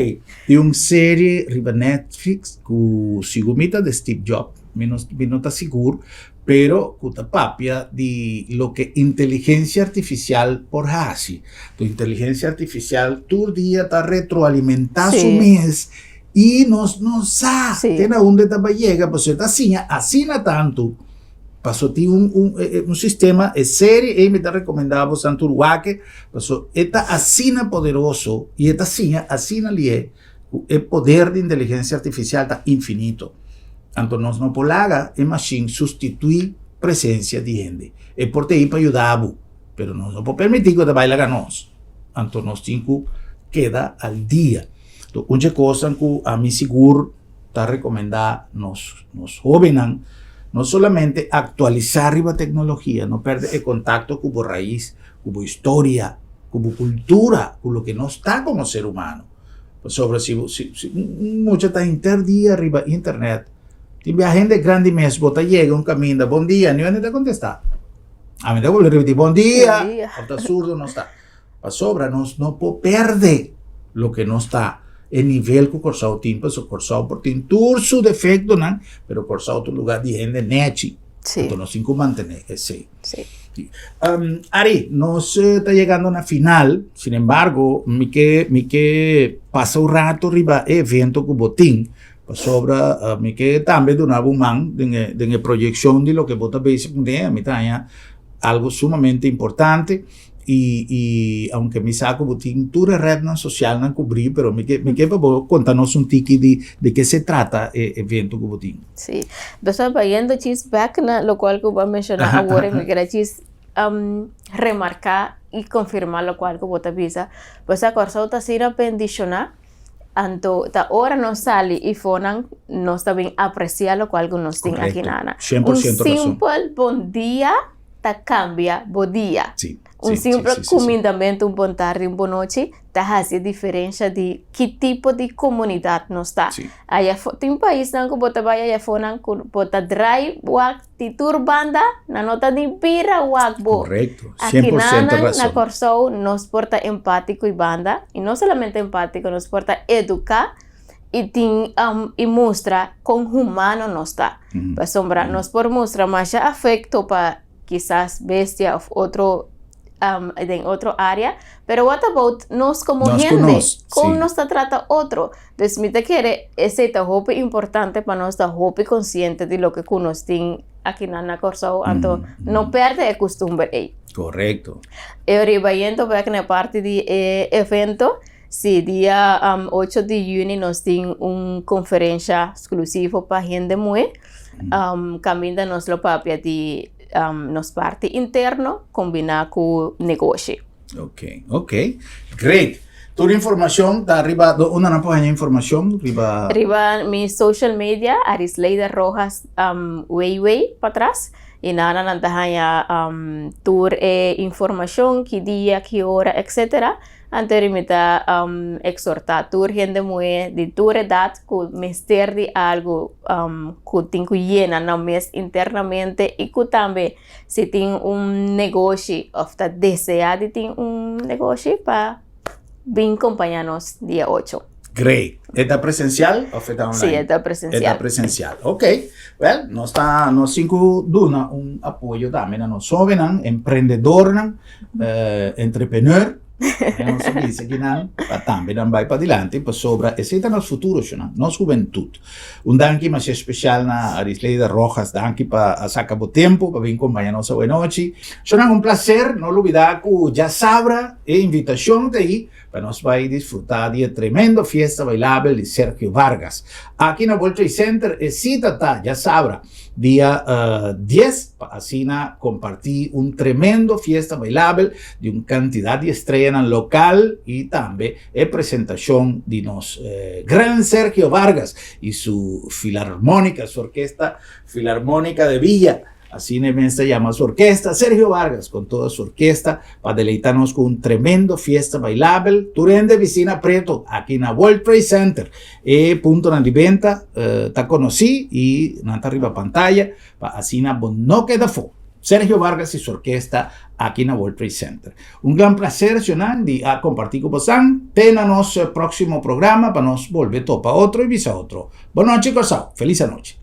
tin un serie riba Netflix ku segun mi ta di Steve Jobs mi no mi no ta sigur Pero ku ta papia di loke inteligensia artifisial por hasi. Tu inteligensia artifisial tur dia ta retroalimentá su mes i nos no sa te na unda e ta bai yega pasobra e ta siña asina tantu. Pasobra tin un un un sistema e serie ei mi ta rekomendá bo san tur wak pasobra e ta asina poderoso i e ta siña asina lié. Ku e poder di inteligensia artifisial ta infinito. Anto nos no por laga e mashin sustituí presensia di hende. E por ta ei pa yuda bo, pero nos no por permití ku e ta bai laga nos. Anto nos tin ku keda al dia. Anto un dje kosnan ku ami sigur ta rekomendá nos nos hóbennan, no solamente aktualisá riba teknologia, no pèrdè e kontakto ku bo rais, ku bo historia, ku bo kultura, ku loke nos ta komo ser humano. Pasobra si bo si si un mucha ta henter dia riba internet, tin bia hende grandi mes bo ta yega un kaminda, bon dia, niun hende ta kontestá. Ami ta bolbe ripití, bon dia, òf ta surdo nos ta. Pasobra nos no por pèrdè loke nos ta, e nivel ku Kòrsou tin, pasobra Kòrsou por tin tur su defektonan, pero Kòrsou ta un lugá di hende nèchi. Anto nos tin ku mantené esei. Sí. Um, Ari, nos eh, ta llegando na final, sin embargo, mi ke, mi ke pasa un rato riba e evento ku bo tin, pasobra uh, mi ke tambe duna bo man den e, den e proyeccion di loke bo ta bezig kuné, mi ta haña algo sumamente importante y, y aunque mi sa ku bo tin tur e rednan socialnan kubrí, pero mi ke, mi ke pa bo konta nos un tiki di de ke se trata e evento ku bo tin. Sí. Entonces, bayendo chis back na locual cu bo a menciona awor, mi kere chis um, remarca y confirma locual cu bo ta bisa. Pues a Corsou ta asina bendiciona, anto ta ora nos sali y fonan, nos ta bin aprecia locual cu nos tin aki Correcto. nana. 100% Un razón. simpel bon dia ta cambia bo dia. Sí. Un Sí, sí, simpel sí, sí, sí. cumindamento, un bon tardi, un bon nochi, ta haci e diferencia di ki tipo di comunidad nos ta. Sí. Aya fo, tin paisnan cu bo ta bay aya fonan cu bo ta draai wak di tur banda, nan no ta ni bira wak bo. Correcto, Aki 100% nan na razón. Corsou nos por ta empatico y banda, y no solamente empatico, nos por ta educa y tin um, y mustra con humano nos ta. Pasobra nos por mustra masha afecto pa kisas bestia of otro um, den otro área, pero what about nos como Nos ku hende? nos, Kon sí. nos ta trata otro? Dus mi ta kere esei ta hopi importante pa nos ta hopi konsiente di loke ku nos tin akinan na Kòrsou, anto no pèrdè e kustumber ei. Korekto. E riba yendo bèk na e parti di e evento, si dia um, 8 di yüni nos tin un konferensha sklusivo pa hende muhé. Um, kaminda nos lo papia di um, nos parti interno kombiná ku negoshi. Ok, ok. Great. Tur informashon ta riba, do, unda nan por haña informashon? Riba... Riba mi social media, Arisleida Rojas um, Weiwei patras. I nana nan ta haña um, tur e informashon, ki dia, ki ora, etc. Anto mi ta exhorta tur hende muhé di tur edat ku mester di algu ku tin ku yena nan mes internamente i ku tambe si tin un negoshi òf ta deseá di tin un negoshi pa bin kompañá nos dia ocho. Great. E ta presencial of e ta online? Sí, e ta presencial. E ta presencial. Ok. Well, nos ta nos tin ku duna un apoyo tambe na nos hobennan, emprendedornan, eh, entrepreneur. Nos a bisa kinan pa tambe nan bai padilanti pasobra esei ta nos futuro shonnan, nos hubentud. Un danki masha especial na Arisleida Rojas, danki pa a saca bo tempo pa bin compaña nos awe nochi. Shonnan, un placer, no lubida cu djasabra e invitacion ta ei pa nos bai disfruta di e tremendo fiesta bailabel di Sergio Vargas. Aki na World Trade Center e cita ta djasabra dia dies pa asina comparti un tremendo fiesta bailabel di un cantidad di estrellanan local y tambe e presentacion di nos gran Sergio Vargas y su filarmonica, su orkesta Filarmonica de Villa. Asina e mester yama su orkesta, Sergio Vargas con toda su orkesta pa deleita nos cu un tremendo fiesta bailabel. Tur hende bicina preto aki na World Trade Center. E puntonan di benta ta conoci y nan ta riba pantaya pa asina bo no keda afo. Sergio Vargas y su orkesta aki na World Trade Center. Un gran placer Sionan di a comparti cu bosan. Te na nos proximo programa pa nos bolbe topa otro y bisa otro. Bo nochi Corsou. Feliz anochi.